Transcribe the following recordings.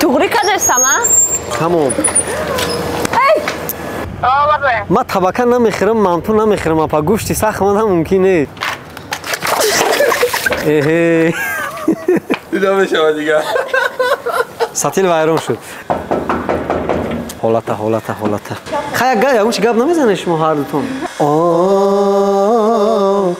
Туғри кардастам, а? Тамом. Ман табака намехӯрам, манту намехӯрам, апа, гӯшти сахт мана мумкин нест. Эҳе. Дида мешавад дигар. Сатил вайрон шуд. Ҳолата, ҳолата, ҳолата. Хай, ягон чи гап намезанед шумо ҳар дутон? О,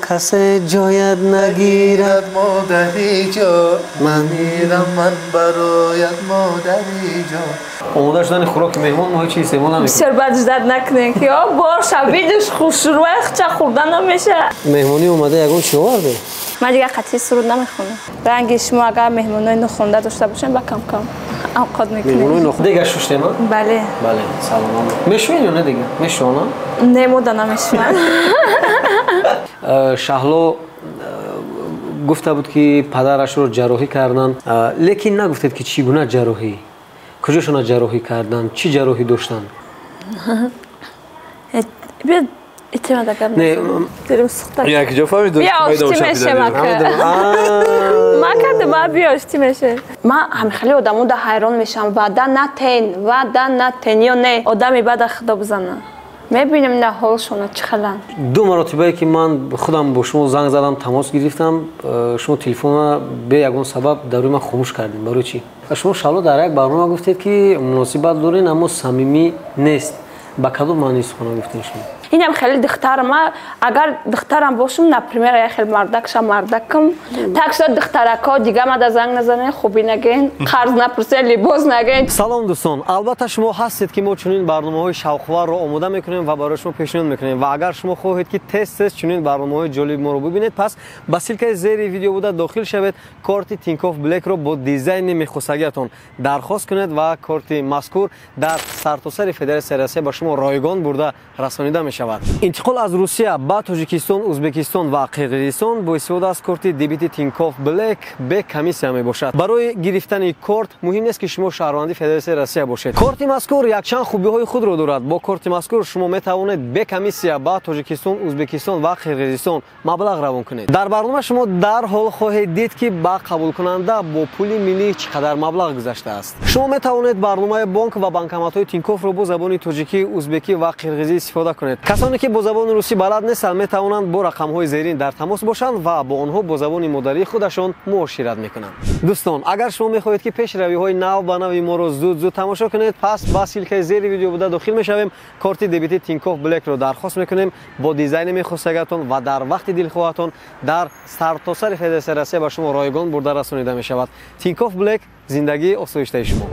касе ҷоят нагирад модари ҷон, ман мирам ман бароят модари ҷон. Омода шудани хӯроки меҳмон мо ҳеҷ чиз истеъмол намекунем. Бисёр бад ждат накунем ки о боша видиш хушрӯй хча хӯрда намеша. Меҳмонӣ омада ягон чи оварде? Ман дигар қатъи суруд намехонам. Ранги шумо агар меҳмонои нохонда дошта бошем, ба кам-кам авқот мекунем. Меҳмонои нохонда дега шуштем, а? Бале. Бале, салом. Мешӯед ё не дега? Мешӯна? Не, мода намешӯям. Шаҳло гуфта буд ки падарашро ҷарроҳӣ карданд, лекин нагуфтед ки чӣ гуна ҷарроҳӣ, куҷошона ҷарроҳӣ карданд, чӣ ҷарроҳӣ доштанд? Як ҷо фаҳмид, биёштӣ меше. Ман ҳамихели одамо да ҳайрон мешавам. Ваъда натен, ваъда натен ё не. Одами бада худо бизана. Мебинем на ҳолшона чӣ хеланд. Ду маротибае ки ман худам бо шумо занг задам, тамос гирифтам, шумо телефонро бе ягон сабаб дар рӯи ман хомӯш кардем. Барои чӣ? Шумо Шаҳло дар як барнома гуфтед ки муносибат дорен, аммо самимӣ нест. Ба кадом маъни сухана гуфтем шумо? Инам хеле духтарам, агар духтарам бошум, например, я хеле мардакша мардакам, так что духтарако дига мада занг назанен, хуби наген, қарз напурсен, либос наген. Салом дӯстон, албатта шумо ҳастед ки мо чунин барномаҳои шавқоварро омода мекунем ва барои шумо пешниҳод мекунем. Ва агар шумо хоҳед ки тез-тез чунин барномаҳои ҷолиби моро бибинед, пас ба ссилкаи зери видео буда дохил шавед, корти Тинькофф Блэкро бо дизайни мехостагиатон дархост кунед ва корти мазкур дар сартосари Федератсияи Россия ба шумо ройгон бурда расонида мешавад. Интиқол аз Русия ба Тоҷикистон, Ӯзбекистон ва Қирғизистон бо истифода аз корти дебити Тинькофф Блэк бе комиссия мебошад. Барои гирифтани корт муҳим нест ки шумо шаҳрванди Федератсияи Россия бошед. Корти мазкур якчанд хубиҳои худро дорад. Бо корти мазкур шумо метавонед бе комиссия ба Тоҷикистон, Ӯзбекистон ва Қирғизистон маблағ равон кунед. Дар барнома шумо дарҳол хоҳед дид ки ба қабулкунанда бо пули миллӣ чӣ қадар маблағ гузаштааст. Шумо метавонед барномаи бонк ва банкоматҳои Тинькоффро бо забони тоҷикӣ, ӯзбекӣ ва қирғизӣ истифода кунед. Касоне ки бо забони русӣ балад нестанд метавонанд бо рақамҳои зерин дар тамос бошанд ва бо онҳо бо забони модарии худашон муошират мекунанд. Дӯстон, агар шумо мехоҳед ки пешравиҳои нав ба нави моро зуд-зуд тамошо кунед, пас ба ссилкаи зери видео буда дохил мешавем, корти дебити Тинькофф Блэкро дархост мекунем бо дизайни мехостагиатон ва дар вақти дилхоҳатон дар сартосари Федератсияи Россия ба шумо ройгон бурда расонида мешавад. Тинькофф Блэк, зиндагии осоиштаи шумо.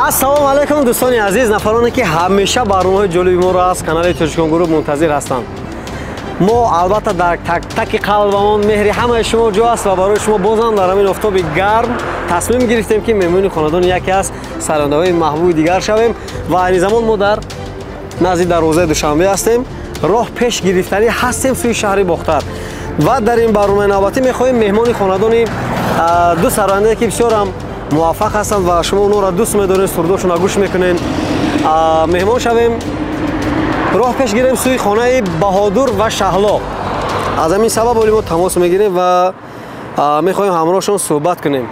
Ассалому алайкум дӯстони азиз, нафароне ки ҳамеша барномаҳои ҷолиби моро аз канали Тоҷикон Гурӯҳ мунтазир ҳастанд. Мо албатта дар так-таки қалбамон меҳри ҳамаи шумо ҷо аст ва барои шумо бозам дар ҳамин офтоби гарм тасмим гирифтем ки меҳмони хонадони яке аз сарояндаҳои маҳбуби дигар шавем ва айни замон мо дар назди дарвозаи Душанбе ҳастем. Роҳ пеш гирифтанӣ ҳастем сӯи шаҳри Бохтар ва дар ин барномаи навбатӣ мехоҳем меҳмони хонадони ду сарояндае ки бисёр ҳам муваффақ ҳастанд ва шумо онҳоро дӯст медоред, сурудошонро гӯш мекунед, меҳмон шавем. Роҳ пеш гирем сӯи хонаи Баҳодур ва Шаҳло. Аз ҳамин сабаб оли мо тамос мегирем ва мехоҳем ҳамроҳшон суҳбат кунем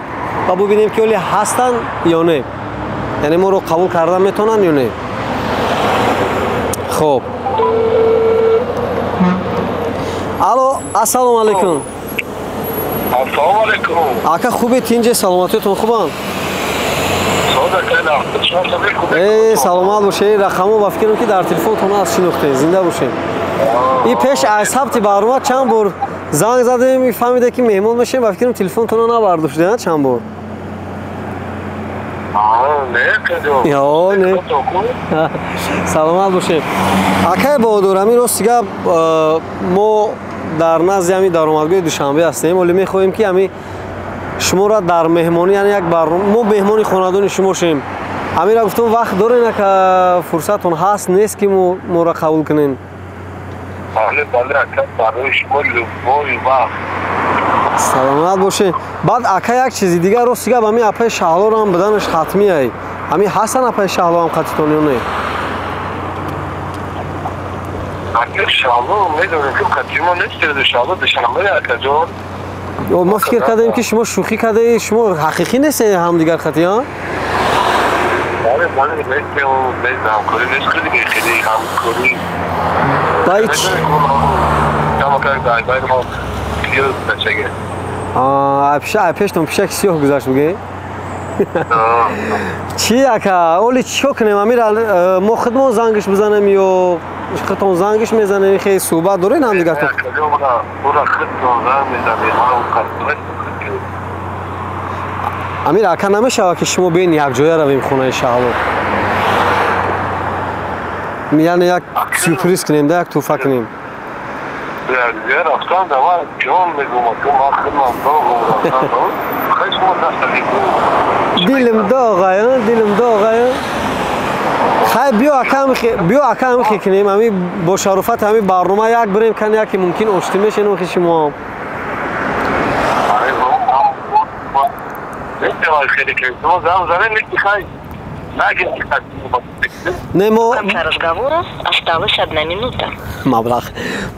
ва бубинем ки оли ҳастанд ё не, яъне моро қабул кардан метавонанд ё не. Хоб, алло, ассалому алайкум. Ассалому алайкум. Ака, хубед? Тинҷе, саломатиятон хубанд? Саломат бошед. Рақамҳо ба фикрам ки дар телефонтон аз шинохтед. Зинда бошед. И пеш аз сабти барнома чанд бор занг задем, фаҳмиде ки меҳмон мешем, ба фикрам телефонтонро набардоштед, чанд бор? Не. Саломат бошед. Акай Баҳодур, ҳамин рости гап мо дар назди ҳамин даромадгоҳи Душанбе ҳастем. Оле мехоҳем ки ҳамин шуморо дар меҳмонӣ, яъне як барнома, мо меҳмони хонадони шумо шем. Ҳаминро гуфтам, вақт дорен, ака, фурсатон ҳаст нест ки моро қабул кунем? Бале, бале, ака, барои шумо любой вақт. Саломат бошед. Баъд ака як чизи дигар, рости гап ҳамин апаи Шаҳлоро ҳам биданаш ҳатмӣ ай. Ҳамин ҳастан апаи Шаҳло ҳам қатитон ё не? Мо фикр кардем ки шумо шӯхӣ кардаед, шумо ҳақиқӣ нестед ҳамдигар хати, а? Пештон пишаки сиёҳ гузашт буге? Чӣ ака, оли чико кунем? Амира мо худмон зангиш бизанем ё худтон зангиш мезанем? Хеле суҳбат доред ҳамдигартон? Амир ака, намешавад ки шумо биёин якҷоя равем хонаи Шаҳло? Яъне як сюрприз кунем да, як тӯҳфа кунем. Дилим доғая, дилим доғая. Хай биё ака ҳамихе кунем, ҳами бо шарофати ҳами барнома як бирем кан, яке мумкин оштӣ мешенем хи шумоам. Не, мо разговора осталась одна минута. Маблағ.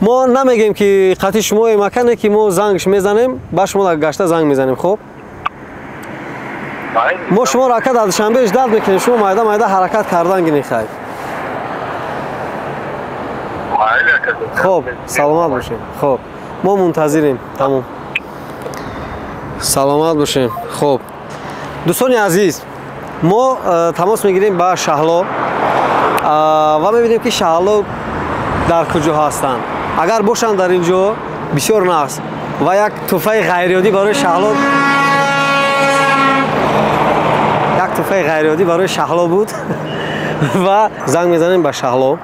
Мо намегем ки қати шумоем ака, не ки мо зангш мезанем, ба шумо гашта занг мезанем, хоб? Мо шуморо ака дар Душанбе ждат мекунем, шумо майда майда ҳаракат кардан гиред хай. Хоб, саломат бошед. Хоб, мо мунтазирем. Тамом. Саломат бошем. Хоб. Дӯстони азиз, мо тамос мегирем ба Шаҳло ва мебинем ки Шаҳло дар куҷо ҳастанд. Агар бошанд дар ин ҷо, бисёр нағз ва як тӯҳфаи ғайриоддӣ барои Шаҳло, як тӯҳфаи ғайриоддӣ барои Шаҳло буд. Ва занг мезанем ба Шаҳло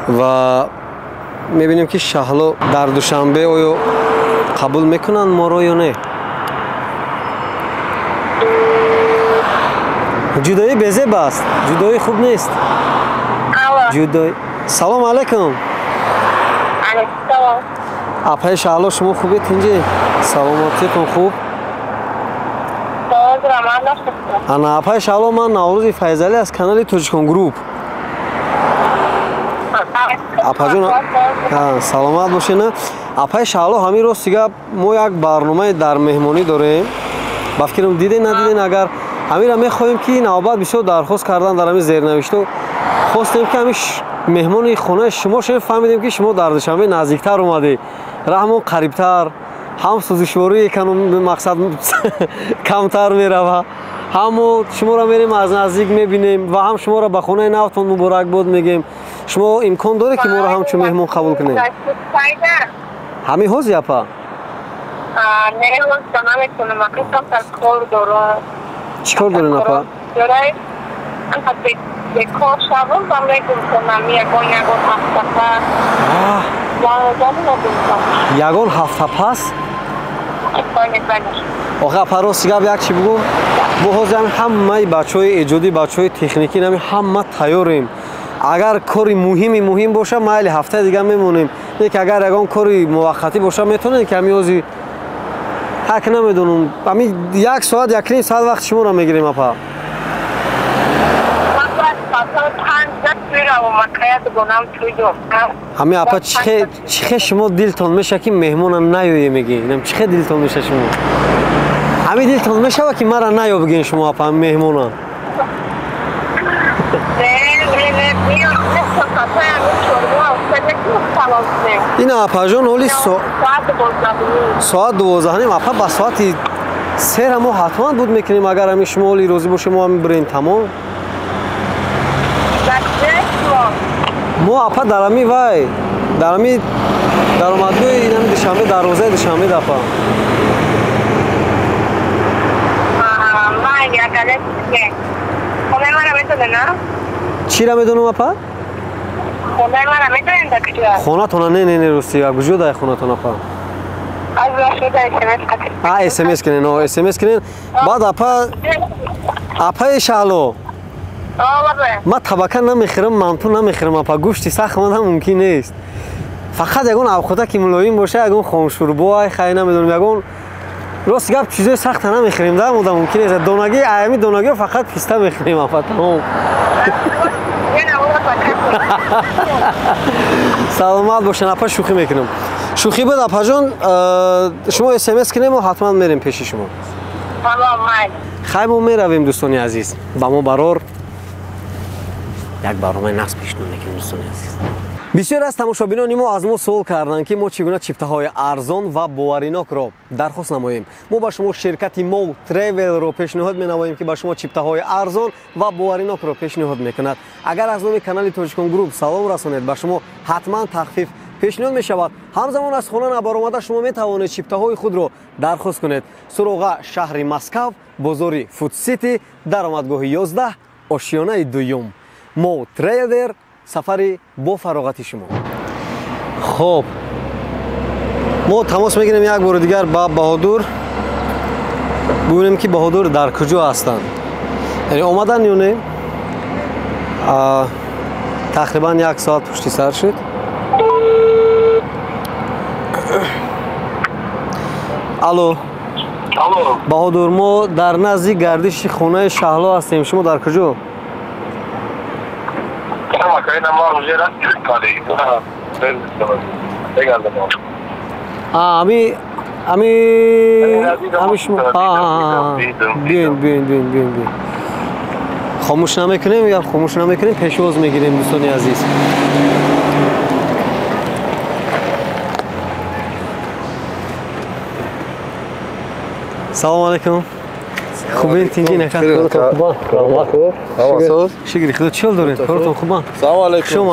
ва мебинем ки Шаҳло дар Душанбе оё қабул мекунанд моро ё не. Ҷудоӣ безеб аст, ҷудоӣ хуб нест. Ҷудоӣ. Салом алайкум. Апаи Шаҳло, шумо хубед инҷи? Саломатитон хуб? Ана апаи Шаҳло, ман Наврӯзи Файзалӣ аз канали Тоҷикон Груп. Апаҷон, саломат бошед. Апаи Шаҳло, ҳамин рости гап мо як барномаи дар меҳмонӣ дорем. Ба фикрам дидед надидед, агар ҳаминро мехоҳем ки навбат бисёр дархост кардан дар ҳамин зернавишту хостем ки ҳамин меҳмони хонаи шумо шавем. Фаҳмидем ки шумо дар Душанбе наздиктар омадед, раҳмон қарибтар, ҳам сӯзишвории мақсад камтар мерава, ҳам мо шуморо мерем аз наздик мебинем ва ҳам шуморо ба хонаи навтон муборакбод мегӯем. Шумо имкон доред ки моро ҳамчун меҳмон қабул кунед? Ҳамин ҳозир апа? Чӣ кор доред апа? Ягон ҳафта пас? Охе апа, рости гап як чӣ бугӯ, мо ҳозир ҳамаи бачаҳои эҷодӣ, бачаҳои техникӣ нами ҳама тайёрем. Агар кори муҳими муҳим боша, майли ҳафтаи дига мемонем. Не ки агар ягон кори муваққатӣ боша, метавонем ки ҳамин ҳозир ҳак намедонам, ҳамин як соат, як ним соат вақти шуморо мегирем апа. Ҳамин апа, чӣ хе шумо дилтон меша ки меҳмона наёе мегӣ? Чӣ хе дилтон меша шумо? Ҳамин дилтон мешава ки мара наё бигӯен шумо апа меҳмона? Ина апаҷон, оли соат 12:30 апа, ба соати 3 мо ҳатман буд мекунем. Агар ҳамин шумо оли розӣ бошед, мо ҳамин бирем тамом. Мо апа дар ҳамин вай, дар ҳамин даромадгоҳи инами Душанбе, дарвозаи Душанбе апа. Чиро медонам апа? Хонатона? Не, не, не, рости куҷо дай хонатон апа? А смс кунен, смс кунен. Баъд апа, апаи Шаҳло, ман табака намехӯрам, манту намехӯрам апа, гӯшти сахт ман мумкин нест. Фақат ягон авхота ки мулоим боша, ягон хомшӯрбо, ай хай намедонам, ягон рост гап чизои сахта намехӯрем да, мода мумкин нест. Донагӣ, аями донагиҳо фақат писта мехӯрем апа, тамом. Саломат бошен апа, шӯхӣ мекунам. Шӯхӣ буд апаҷон, шумо СМС кунем, мо ҳатман мерем пеши шумо. Хай, мо меравем, дӯстони азиз. Ба мо барор як барномаи нақс пешниҳод мекунем, дӯстони азиз. Бисёр аз тамошобинони мо аз мо суол карданд, ки мо чӣ гуна чифтаҳои арзон ва боваринокро дархост намоем. Мо ба шумо ширкати Мо Тревелро пешниҳод менамоем, ки ба шумо чифтаҳои арзон ва боваринокро пешниҳод мекунад. Агар аз номи канали Тоҷикон Груп салом расонед, ба шумо ҳатман тахфиф пешниҳод мешавад. Ҳамзамон аз хона набаромада шумо метавонед чифтаҳои худро дархост кунед. Суроға шаҳри Москав, бозори Фудсити, даромадгоҳи 11, ошёнаи дуюм. Мо Тревел, сафари бо фароғати шумо. Хоб, мо тамос мегирем як бори дигар ба Баҳодур, бубинем, ки Баҳодур дар куҷо ҳастанд, яъне омадан ё не. Тақрибан як соат пушти сар шуд. Алло, Баҳодур, мо дар назди гардиши хонаи Шаҳло ҳастем, шумо дар куҷо? Ами ами ами шумо биёин, биёин, биёин, биёин, биёин. Хомӯш намекунем, гап хомӯш намекунем, пешвоз мегирем, дӯстони азиз. Салому алайкум. Хубин, тинҷи, хубан? Шукри худо, чӣ ҳол доред? Коротон хубан? Салому алайкум.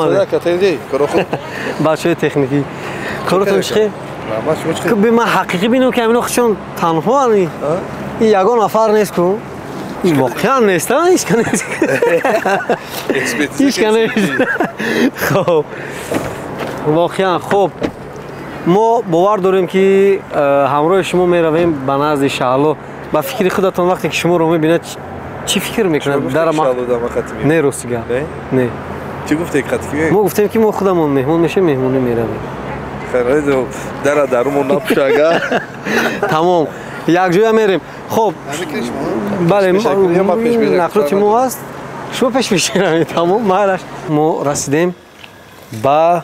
Бачаҳои техникӣ, коротон чӣ хел? Би ман ҳақиқӣ бинам, ки ҳамино чун танҳо ягон нафар нест ку. Воқеан нест, ҳечка нест, ҳечка нест. Хоб, воқеан хоб, мо бовар дорем, ки ҳамроҳи шумо меравем ба назди Шаҳло. Ба фикри худатон, вақте ки шуморо мебинад, чӣ фикр мекунад? Не, рости гап не. Чӣ гуфтед? Мо гуфтем, ки мо худамон меҳмон мешем, меҳмонӣ меравем. Дара дарумон напушага. Тамом, якҷоя мерем. Хоб, бале, нақлиёти мо ҳаст, шумо пеш меширавед. Тамом, майлаш. Мо расидем ба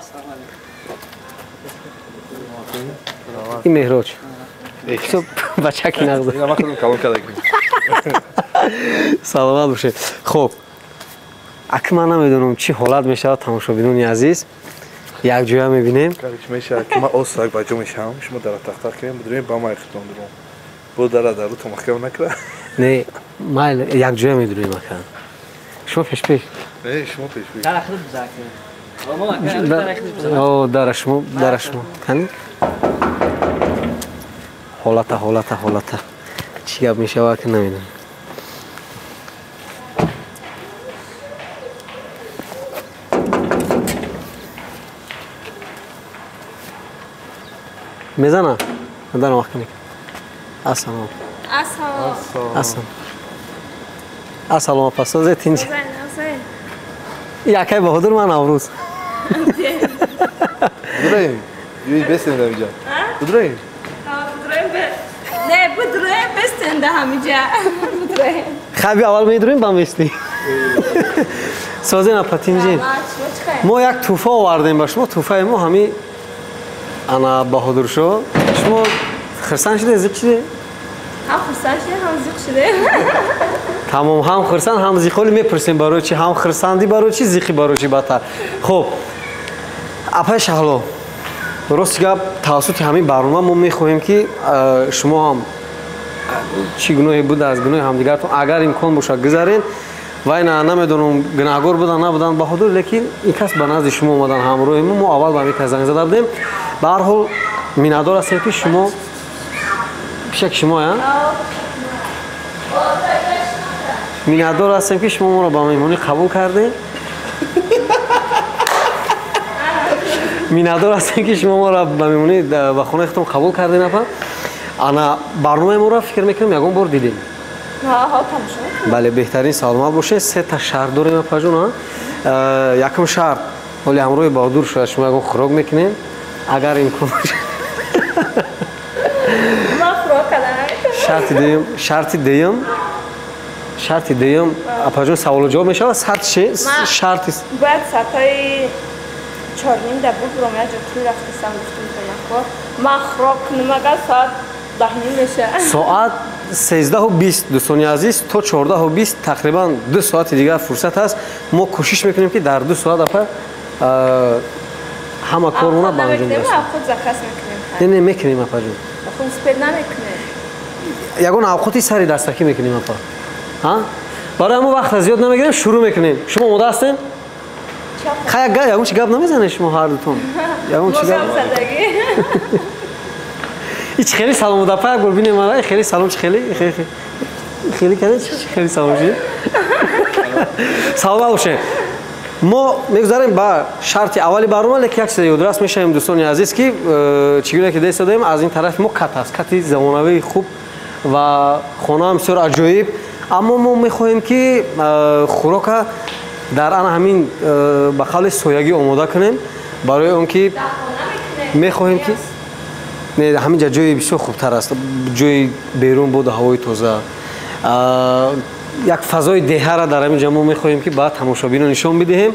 ин Меҳроҷ, бачаки нағз. Саломат бошед. Хоб, аки ман намедонам, чӣ ҳолат мешавад, тамошобинони азиз, якҷоя мебинем. Ман осак ба ҷо мешавам, шумо дара тахтақ кунем, бидурем ба май хитон дуром. Бо дара дару то маҳкам накра. Не, майли, якҷоя медурем, ака. Шумо пешпеш. Не, шумо пешпеш. Дара худ бизакем. О, дара шумо, дара шумо. Кани? Ҳолата, ҳолата, ҳолата. Чӣ гап мешавад, ки намедонам. Мезана? Дар вақт мекунам. Ассалом. Ассалом. Ассалом. Ассалом, апа, созе тинҷ. Якай Баҳодур, ман Наврӯз. Будраем. Юй бестем дар инҷа. Будраем. Не, будраем, бестем да ҳамиҷа. Будраем. Хай, би аввал медурем, ба местӣ. Созен, апа, тинҷин. Мо як тӯҳфа овардем ба шумо. Тӯҳфаи мо ҳами ана Баҳодуршо. Шумо хурсанд шуде, зиқ шуде? Ҳам хурсанд шуде, ҳам зиқ шуде. Тамом, ҳам хурсанд, ҳам зиқ. Ҳоли мепурсем, барои чӣ ҳам хурсандӣ, барои чӣ зиқӣ, барои чӣ бадтар. Хуб, апаи Шаҳло, рости гап, тавассути ҳамин барнома мо мехоҳем, ки шумо ҳам чӣ гуноҳе буда, аз гуноҳи ҳамдигаратон агар имкон бошад гузарен. Вай на, намедонам, гунаҳгор будан, набудан Баҳодур, лекин ин кас ба назди шумо омадан ҳамроҳи мо. Мо аввал ба ҳамин кас занг зада будем. Ба ҳар ҳол миннатдор ҳастем, ки шумо пишаки шумо, миннатдор ҳастем, ки шумо моро ба меҳмонӣ қабул кардем. Миннатдор ҳастем, ки шумо моро ба меҳмонӣ ба хонаи худтон қабул кардем, апа. Ана барномаи моро, фикр мекунам, ягон бор дидем. Бале, беҳтарин, саломат бошед. Сета шарт дорем, апаҷон. Якум шарт, ҳоли ҳамроҳи Баҳодур шояд шумо ягон хӯрок мекунем, агар имкон бошад. Шарти дуюм, шарти дуюм, Шарти дуюм апаҷон саволу ҷавоб мешавад. Шарти бояд соатҳои 4:30 да бубурам, як ҷо тӯй рафтасам, гуфтум тонако ман хӯрок кунам, агар соат 10:30 мешавад. Соат 13:20 дӯстони азиз, то 14:20 тақрибан 2 соати дигар фурсат ҳаст. Мо кӯшиш мекунем ки дар 2 соат апа ҳама кормона ба анҷом расонем. Худ заказ мекунем. Не, не мекунем апаҷон. Худ успед намекунем. Ягон авқоти сари дастакӣ мекунем апа. Барои ҳамон вақта зиёд намегирем, шурӯъ мекунем. Шумо омода ҳастем? Хай, ягон чи гап намезанед шумо ҳар дутон? Ягон чи гап? Ич хеле салом буда апа, як бор бинем ара, хеле салом чи хеле хеле каде хеле салом чи. Саломат бошед. Мо мегузарем ба шарти аввали барнома, лекин як чиз ёдрас мешавем дӯстони азиз, ки чӣ гуна ки дестадаем, аз ин тарафи мо кат аст, кати замонавии хуб ва хонаам бисёр аҷоиб. Аммо мо мехоҳем ки хӯрока дар ана ҳамин ба қавли соягӣ омода кунем, барои он ки мехоҳем ки не, ҳамин ҷа ҷои бисёр хубтар аст, ҷои берун боду ҳавои тоза, як фазои деҳара дар ҳамин ҷа мо мехоҳем ки ба тамошобинон нишон бидиҳем.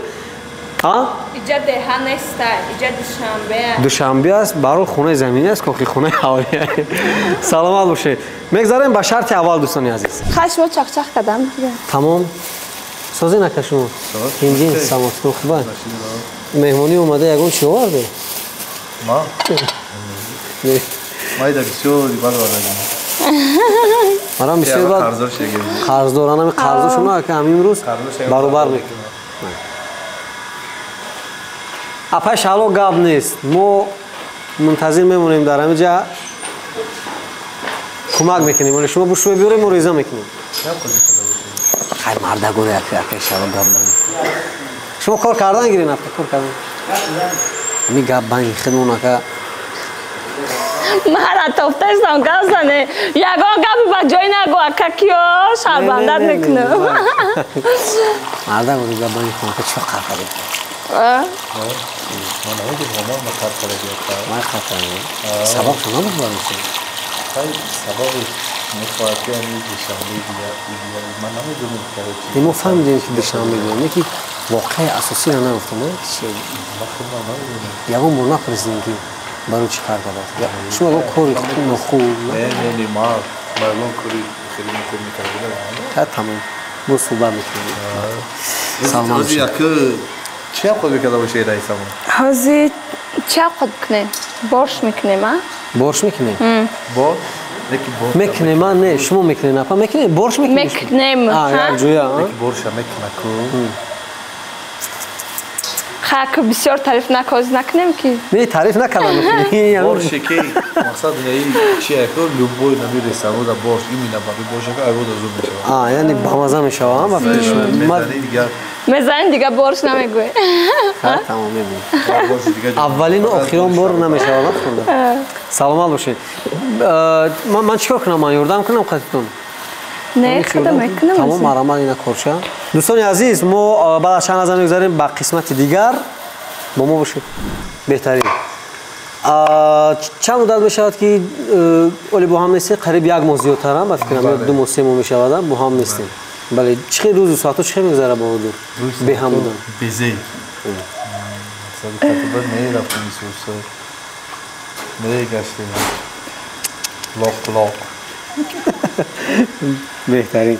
Иҷа деҳа неста, иҷа Душанбе. Душанбе аст, барои хонаи заминӣ аст, кохи хонаи ҳавоӣ. Саломат бошед. Мегзарем ба шарти аввал дӯстони азиз. Хай, шумо чақчақ кардам. Тамом. Созе нака шумо. Инҷин самосно хуба. Меҳмонӣ омада ягон чӣ оварде? Ма? Майда бисёр бад овардагим. Марам бисёр бад. Қарздор, анами қарзошуна ака ҳамин рӯз баробар мекунам. Апай Шаҳло гап нест. Мо мунтазир мемонем дар ҳамин ҷа, кӯмак мекунем. Оле шумо бушӯ биёрем, мо реза мекунем. Хай мардагоре акай Шаҳло гап нест. Шумо кор кардан гирен апа, кор кардан. Ҳамин гап банги хидмон ака. Мара тофтаистам гап зане. Ягон гапи ба ҷой нагӯ ака, киё шармандат мекунам. Мардагоре гап банги хидмон ака чӣ қар кардем? Ман намедонам, ман қар кардем. Ман қар кардем. Сабаб шо набуд барои чӣ? Хай, сабаби мехоҳад ки ҳамин Душанбе дигар, ман намедонам короче. Мо фаҳмидем ки Душанбе дигар, не ки воқеаи асосиро нагуфтем, чи? Ман худам намедонам. Ягон бор напурсидем ки барои чӣ кар кардааст. Шумо ягон кори нохуб? Не, не, не, ман ягон кори хеле нохуб мекардам. Ха, тамом. Мо суҳбат мекунем. Саломат бошед. Чӣ авқот мекарда бошед раисамон? Ҳозир чӣ авқот мекунем? Борш мекунем, а? Борш мекунем? Борш? Мекунем, а? Не, шумо мекунем, апа мекунем? Борш мекунем? Мекунем, ҳа? Як ҷоя, а? Леки борша мекуна ку. Ха, ку бисёр тариф накоз накунем ки? Не, тариф накардам. Борше ки мақсад неи чи яко любой нами ресторан борш именно барои борш яко айвода зуд мешавад. А, яъне бамаза мешавад, ба фикри шумо. Мезанем дигар борш намегӯем. Ха, тамом мебинем. Аввалину охирон бор намешавад, нахонда. Саломат бошед. Ман чӣ кор кунам? Ман ёрдам кунам қатитон? Не, худам мекунам. Тамом, марамат ина корша. Дӯстони азиз, мо баъд аз чанд лаҳза мегузарем ба қисмати дигар. Бо мо бошед. Беҳтарин. Чанд муддат мешавад ки оли бо ҳам нестед? Қариб як моҳ зиёдтарам, ба фикрам, ё 2 моҳ, 3 моҳ мешавад, бо ҳам нестем. Бале, чӣ хел рӯзу соатҳо чӣ хел мегузарад бо ҳузур? Беҳам будан. Безей. Садиқатиба мерафтем исусо. Мегаштем. Лоқ лоқ. Беҳтарин.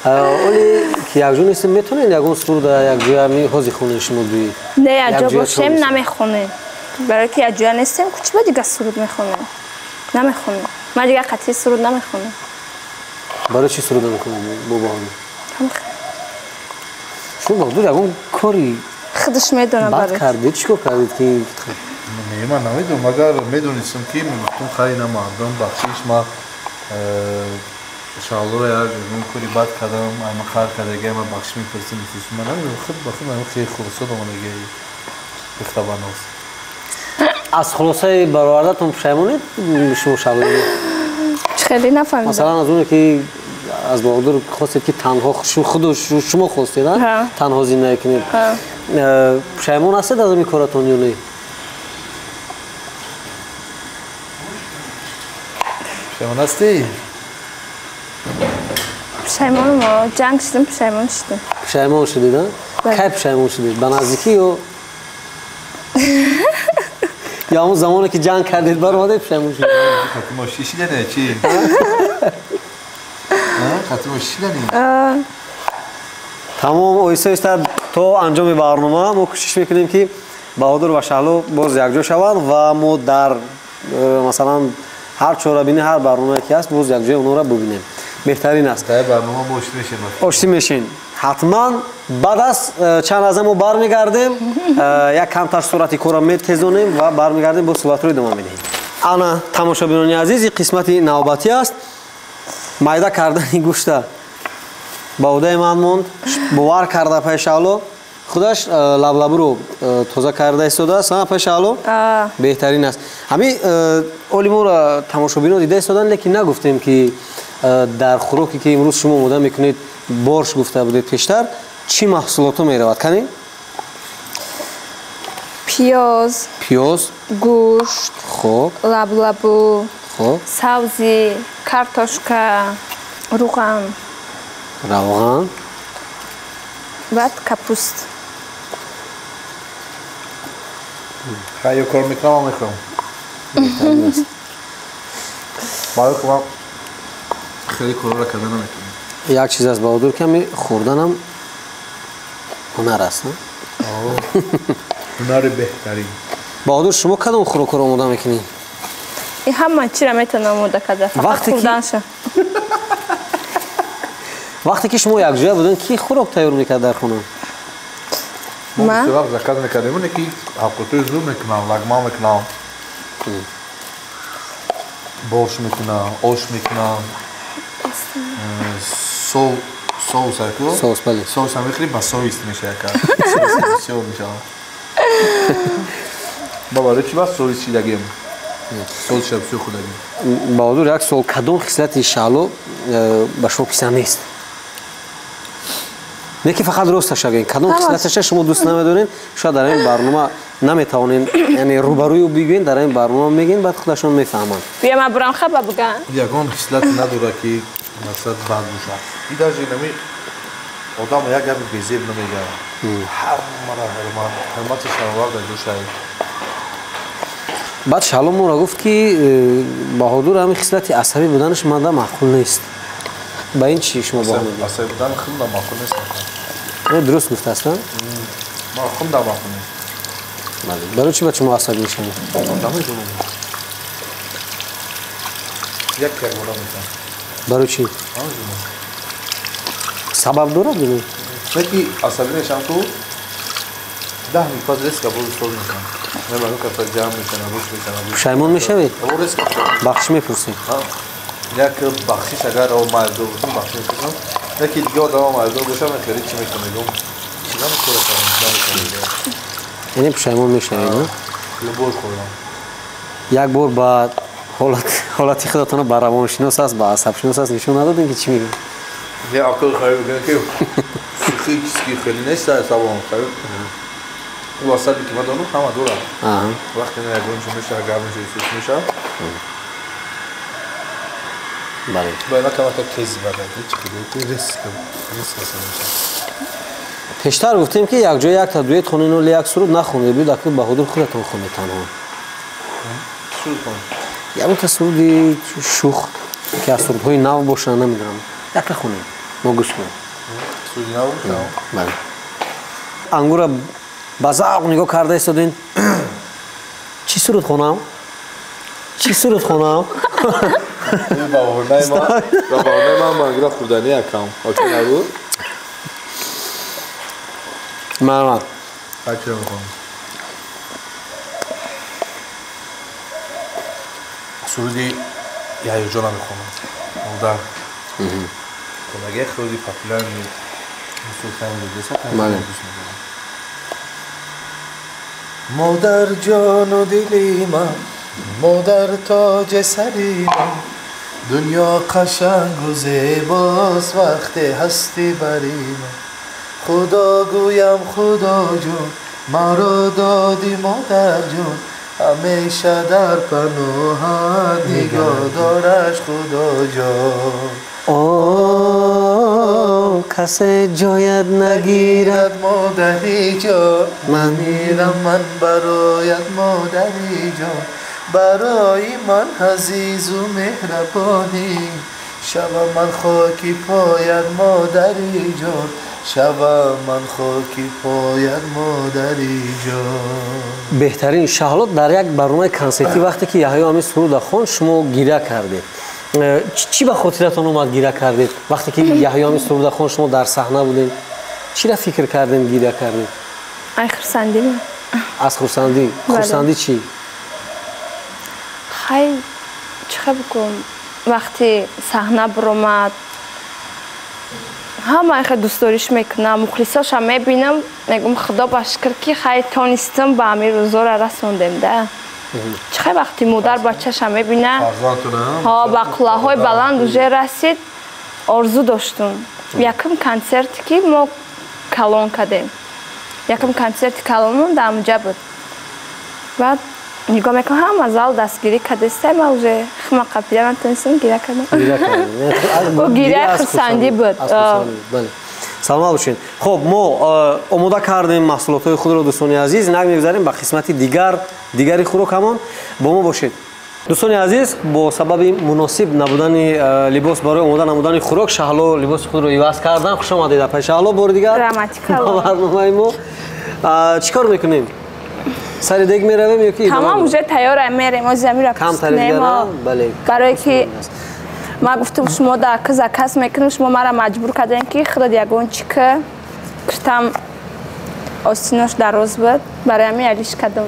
Оли ки якҷо нестем, метавонед ягон суруда якҷоя ҳозир хонед шумо дуи? Не, якҷо бошем намехонем. Барои ки якҷоя нестем, чӣ ба дигар суруд мехонем? Намехонем. Ман дигар қатъи суруд намехонам. Барои чӣ суруд намехонед бо баҳона? Шумо Баҳодур ягон кори худаш медонад бад кардед? Чӣ кор кардед ки? Не, ман намедонам. Агар медонистам ки мегуфтам хай на мардум бахшиш, ман Шаҳлоро як ягон кори бад кардам, ама қар кардагӣ, ама бахшиш мепурсим. Ман намедонам, худ ба худ хеле хулоса омадагӣ бихтабаноз. Аз хулосаи баровардатон пушаймонед шумо Шаҳло? Хеле нафаҳмидам. Масалан аз оне ки аз Баҳодур хостед ки танҳо худу шумо хостед, танҳо зиндагӣ кунед. Пушаймон ҳастед аз ҳамин коратон ё не? Пушаймон ҳастӣ? Пушаймонам, ҷанг шудам, пушаймон шудам. Пушаймон шудед, а? Кай пушаймон шудед? Ба наздикӣ ё ё ҳамон замоне ки ҷанг кардед баромадед пушаймон шудед? Хатимо шишидане чи? Хатимо шишидане? Тамом, оҳиста оҳиста то анҷоми барнома мо кӯшиш мекунем ки Баҳодур ва Шаҳло боз якҷо шаванд ва мо дар масалан ҳар чорабинӣ, ҳар барномае ки ҳаст, боз якҷои онҳоро бубинем. Беҳтарин аст. Дар барнома мо оштӣ мешем. Оштӣ мешем. Ҳатман баъд аз чанд лаҳза мо бармегардем, як камтар сурати корро метезонем ва бармегардем, боз суҳбатро идома медиҳем. Ана тамошобинони азиз, ин қисмати навбатӣ аст. Майда кардани гӯшта ба ӯҳдаи ман монд. Бовар карда пай Шаҳло, худаш лаблабуро тоза карда истодааст. Пай Шаҳло беҳтарин аст. Ҳамин оли моро тамошобино дида истоданд, лекин нагуфтем ки дар хӯроке ки имрӯз шумо омода мекунед, борш гуфта будед пештар, чӣ маҳсулото меравад? Кани? Пиёз, пиёз, гӯшт, хоб, лаблабу, хоб, сабзӣ, картошка, руған, равған, баъд капуст. Ё кор мекунам, мехӯрам. Барои худам хеле корро карда наметавонам. Як чиз аст, Баҳодур, ки ҳами хӯрданам ҳунар аст. Ҳунари беҳтарин. Баҳодур, шумо кадом хӯрокҳоро омода мекунед? Ҳама чиро метавонам омода карда, фақат хӯрданша. Вақте ки шумо якҷоя будед, ки хӯрок тайёр мекард дар хона? Мо бисёр вақт заказ мекардем, оне ки ҳавқотои зур мекунам, лагман мекунам, борш мекунам, ош мекунам, соус аку? Соус, бале. Соус ҳам мехӯрӣ, ба соус мешавад ака. Бисёр мешавад. Ма барои чӣ ба соус шидагем? Соус ша бисёр хӯрдагем. Баҳодур, як суол: кадом хислати Шаҳло ба шумо писанд нест? Не ки фақат росташа гӯед, кадом хислаташа шумо дӯст намедоред, шояд дар ин барнома наметавонед, яъне рӯбарӯи ӯ бигӯед, дар ин барнома мегӯед, баъд худашон мефаҳманд. Бия ман бурам хаба буган. Ягон хислат надорад ки мақсад бад бошад. И даже инами одам як гапи безеб намегӯяд. Ҳамаро ҳурмати шаҳрвар дар ҷо шавед. Баъд Шаҳло моро гуфт ки Баҳодур ҳамин хислати асабӣ буданаш манда маъқул нест. Ба ин чӣ шумо баҳо медиҳед? Асабӣ будан худам маъқул нест. Дуруст гуфтааст, худам маъқул нест. Барои чӣ ба шумо асабӣ мешавед? Намедонам. Як як бора мешавам. Барои чӣ? Намедонам. Сабаб дорад? Не ки асабӣ мешавам, ту 10 минут пас резко боз соз мешавам. Мебарам каса ҷамъ мешавам, руш мешавам. Пушаймон мешавед? Бахшиш мепурсед? Як бахшиш агар майдор бошам, бахшиш мепурсам. Яки дига одама майдор бошам, хеле чӣ мекунам, мегӯям чӣ намекора кардам, намекунам. Яъне пушаймон мешавед, а? Любой хӯрдам. Як бор ба ҳолати худатонро ба равоншинос аст, ба асабшинос аст нишон надодем ки чӣ мегӯед? Не, ақл хайр мегӯям ки психически хеле нест асабам, хайр. Ӯ асабе ки ман дорам, ҳама дорам. Вақте на ягон чиз мешавад, гап мешавад, сус мешавад. Бале. Ба ина камака тези бада, ҳеҷ хеле резко, резко асаб мешавад. Пештар гуфтем ки якҷоя якта дуэт хонед, оли як суруд нахондед, биёд акнун Баҳодур худатон хонед танҳо. Суруд хонед? Ягонта суруди шух ки аз сурудҳои нав бошанд, намедонам. Якта хонед, мо гӯш кунем. Суруди нав бошад? Бале. Ангура ба завқ нигоҳ карда истодем. Чӣ суруд хонам? Чӣ суруд хонам? Ба баҳонаи ман ангура хӯрдани якам. Окей набуд? Марҳамат. Ҳар чиро мехонам. Суруди Яҳёҷонро мехонам. Модар. Хонаги суруди популярни Бале. Модар ҷону дили ман, модар тоҷи сари ман, дунё қашангу зебост вақте ҳастӣ бари ман. Худо гӯям Худоҷон, маро додӣ модарҷон, ҳамеша дар паноҳат нигоҳ дораш Худоҷон. О, касе ҷоят нагирад модари ҷон, ман мирам ман бароят модари ҷон, барои ман азизу меҳрабонӣ, шавам ман хоки поят модари ҷон, шавам ман хоки поят модари ҷон. Беҳтарин. Шаҳло, дар як барномаи консертӣ вақте ки Яҳё ҳамин суруда хонд, шумо гиря кардед. Чӣ ба хотиратон омад гиря кардед? Вақте ки Яҳё ҳамин суруда хонд, шумо дар саҳна будед, чиро фикр кардем гиря кардед? Ай хурсандӣ. Аз хурсандӣ. Хурсандӣ чӣ? Хай, чӣ хел бикунам, вақте саҳна биромад, ҳама хел дӯстдориш мекунам, мухлисошам мебинам, мегӯм худо ба шукр ки хай тонистам ба ҳамин рӯзора расондем да. Чӣ хел вақти модар бачаша мебина, ба қуллаҳои баланд уже расид, орзу доштум. Якум консерте ки мо калон кардем, якум консерти калонмон дар ҳамуҷа буд. Баъд нигоҳ мекунам, ҳама зал дастгирӣ кардеста, ман уже хма қапида натонистам, гиря кардам. Гиряи хурсандӣ буд. Саломат бошед. Хоб, мо омода кардем маҳсулотҳои худро, дӯстони азиз. Инак мегузарем ба қисмати дигари хӯрокамон. Бо мо бошед. Дӯстони азиз, бо сабаби муносиб набудани либос барои омода намудани хӯрок, Шаҳло либоси худро иваз кардан. Хуш омадед, апай Шаҳло, бори дигар ба барномаи мо. Чӣ кор мекунем? Сари дег меравем ё ки тамом уже тайёр мерем, ози замира пухтем. Барое ки ман гуфтам шумо да заказ мекунем, шумо мара маҷбур кардем ки худат ягон чӣ ки куштам, остинош дароз буд, барои ҳамин алиш кардам.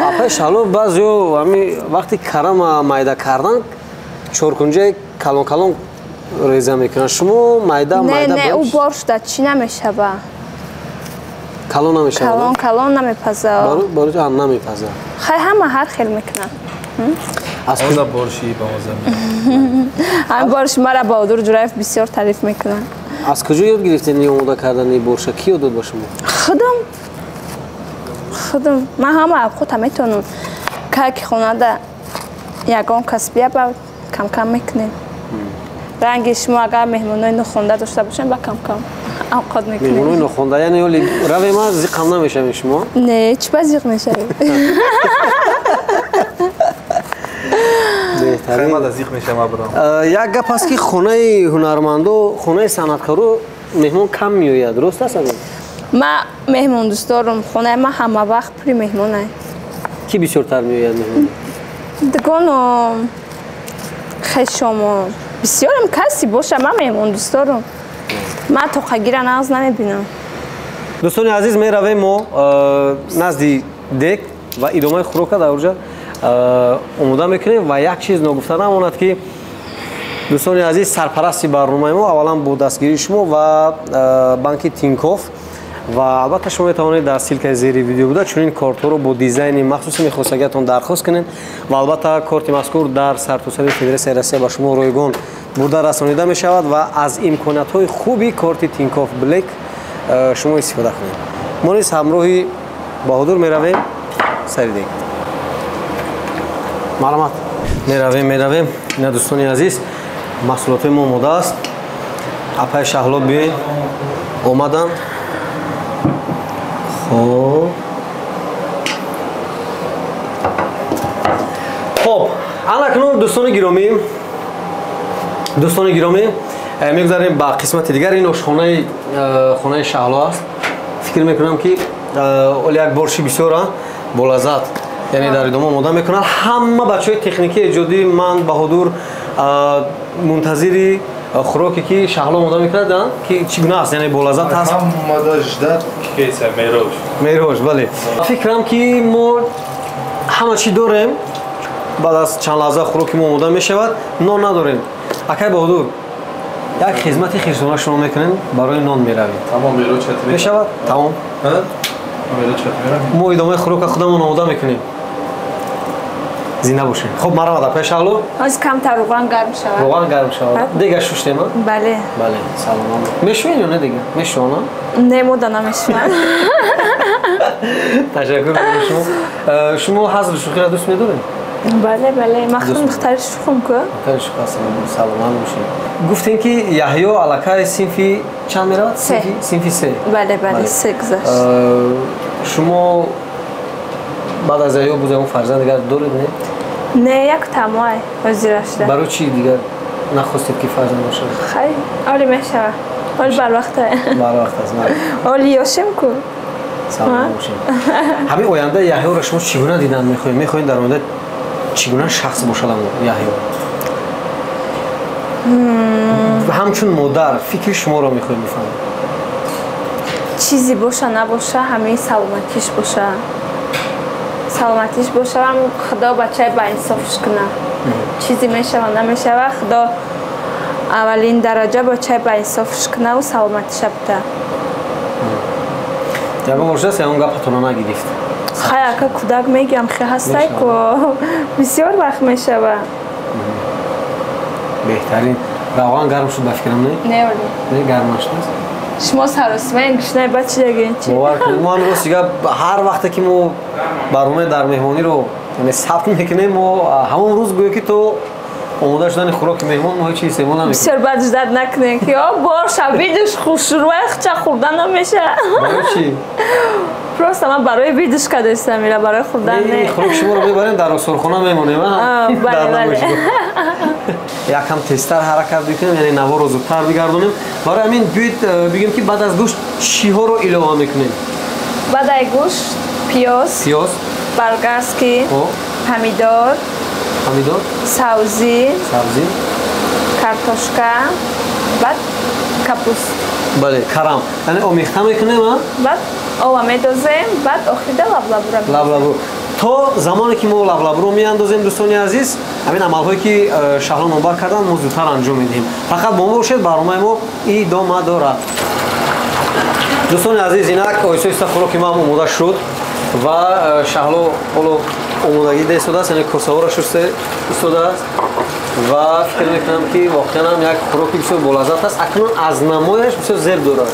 Апай Шаҳло, баъзеё ҳами вақти карама майда кардан чоркунҷаи калон калон реза мекунанд, шумо майда майда? Не, ӯ бор шуда чӣ намешава, калон намешава, калон калон намепаза, барои намепаза. Хай, ҳама ҳар хел мекунанд. Аз куҷо борши ба маза? Ҳамин борши мара Баҳодур Ҷураев бисёр таъриф мекунад. Аз куҷо ёд гирифтед ин омода кардани борша? Кӣ ёд дод ба шумо? Худам. Ман ҳама авқота метавонам. Кай ки хонада ягон кас бия, ба камкам мекунем. Ранги шумо агар меҳмонои нохонда дошта бошем, ба камкам авқот мекунем. Меҳмонои нохонда, яъне ҳоли равем, зиқам намешавем шумо? Не, чӣ ба зиқ мешавем? Як гап аст ки хонаи ҳунармандо, хонаи санъаткаро меҳмон кам меояд, рост аст? Ман меҳмондӯст дорам, хонаи ман ҳама вақт пури меҳмонай. Кӣ бисёртар меояд меҳмон? Дугоном, хешомон, бисёрам каси боша, ман меҳмондӯст дорам. Ман тоқагира нағз намебинам. Дӯстони азиз, меравем мо назди дег ва идомаи хӯрока дар оҷа омода мекунем. Ва як чиз ногуфта намонад ки дӯстони азиз, сарпарасти барномаи мо аввалан бо дастгирии шумо ва банки Тинькофф, ва албатта шумо метавонед дар ссилкаи зери видео буда чунин кортҳоро бо дизайни махсуси мехостагиатон дархост кунед ва албатта корти мазкур дар сартосари Федератсияи Россия ба шумо ройгон бурда расонида мешавад ва аз имкониятҳои хуби корти Тинькофф Блэк шумо истифода кунед. Мо низ ҳамроҳи Баҳодур меравем сари дег. Марҳамат. Меравем. Ина дӯстони азиз, маҳсулотҳои мо омода аст. Апай Шаҳло биёед, омаданд. Хоб, анакнун дӯстони гиромӣ, мегузарем ба қисмати дигар. Ин ошхонаи хонаи Шаҳло аст. Фикр мекунам ки оли як борши бисёр болаззат, яъне дар идома омода мекунад. Ҳама бачаҳои техникии эҷодӣ, ман, Баҳодур, мунтазири хӯроке ки Шаҳло омода мекунад, ки чӣ гуна аст, яъне болаззат аст. Ҳамада ждат кейса мерош. Мерош, бале. Фикрам ки мо ҳама чӣ дорем. Баъд аз чанд лаҳза хӯроки мо омода мешавад. Нон надорем. Акай Баҳодур, як хизмати хирсона шумо мекунем, барои нон меравем. Тамом, мерош мешавад? Тамом. Мо идомаи хӯрока худамон омода мекунем. Зинда бошед. Хоб, марҳамат, апай Шаҳло. Ҳозир камтар равған гарм шавад. Равған гарм шавад. Дега шуштем? Бале. Бале, саломат. Мешӯед ё не дега? Мешӯванд? Не, мода намешӯванд. Ташаккур барои шумо. Шумо ҳазлу шӯхиро дӯст медоред? Бале, бале. Ман худам духтари шухум ку. Духтари шух ҳастем, саломат бошед. Гуфтем ки Яҳё аллакай синфи чанд меравад? Синфи се. Бале, бале, се гузашт. Шумо баъд аз Яҳё боз ягон фарзанд дигар доред, не? Не, як тамоай ҳозира шуда. Барои чӣ дигар нахостед ки фарзанд бошад? Хай, оли мешава. Оли барвақт аст. Барвақт аст, оли ёшем ку. Саломат бошед. Ҳамин оянда Яҳёро шумо чӣ гуна дидан мехоҳед? Мехоҳед дар оянда чӣ гуна шахс бошад Яҳё? Ҳамчун модар фикри шуморо мехоҳем бифаҳмем. Чизе боша набоша, ҳамин саломатиш боша. Саломатиш боша, Худо бачаи баинсофш куна. Чизе мешава намешава, Худо аввалин дараҷа бачаи баинсофш кунаву саломатиша бида. Ягон бор шудааст ягон гапатонро нагирифт? Хай, ака, кӯдак мегӯям, хе ҳастай ку, бисёр вақт мешава. Беҳтарин. Равған гарм шуд ба фикрам, не? Не, оли. Не, гарм нашудааст? Шумо саросимаен гушнаи баъд чӣ дагин чи? Бовар кунед, мо ҳам рости гап ҳар вақте ки мо барномаи дар меҳмониро сабт мекунем, мо ҳамон рӯз гӯё ки то омода шудани хӯроки меҳмон мо ҳеҷ чиз истеъмол намекунем. Бисёр бад ждат накунем ки о боша видиш хушрӯя хча хӯрда намеша. Барои чӣ? Просто ман барои видиш кардастам, ира барои хӯрдан не. Хӯроки шуморо мебарем дар осорхона мемонем, бале, бале. Якам тезтар ҳаракат бикунем, яъне наворо зудтар бигардонем. Барои ҳамин биёед бигӯем ки баъд аз гӯшт чиҳоро илова мекунем? Баъд аз гӯшт пиёз, пиёз, болгарский, помидор, помидор, сабзӣ, сабзӣ, картошка, баъд капуст. Бале, карам. Яъне омехта мекунем, а? Баъд ова медозем, баъд охирида лаблабура. Лаблабу. То замоне ки мо лаблабуро меандозем, дӯстони азиз, ҳамин амалҳое ки Шаҳло номбар карданд, мо зудтар анҷом медиҳем. Фақат бо мо бошед, барномаи мо идома дорад. Дӯстони азиз, инак оҳиста оҳиста хӯроки мо ҳам омода шуд ва Шаҳло ҳоло омодагӣ дида истодааст, яъне косаҳоро шуста истодааст ва фикр мекунам ки воқеан ҳам як хӯроки бисёр болаззат аст. Акнун аз намояш бисёр зеб дорад,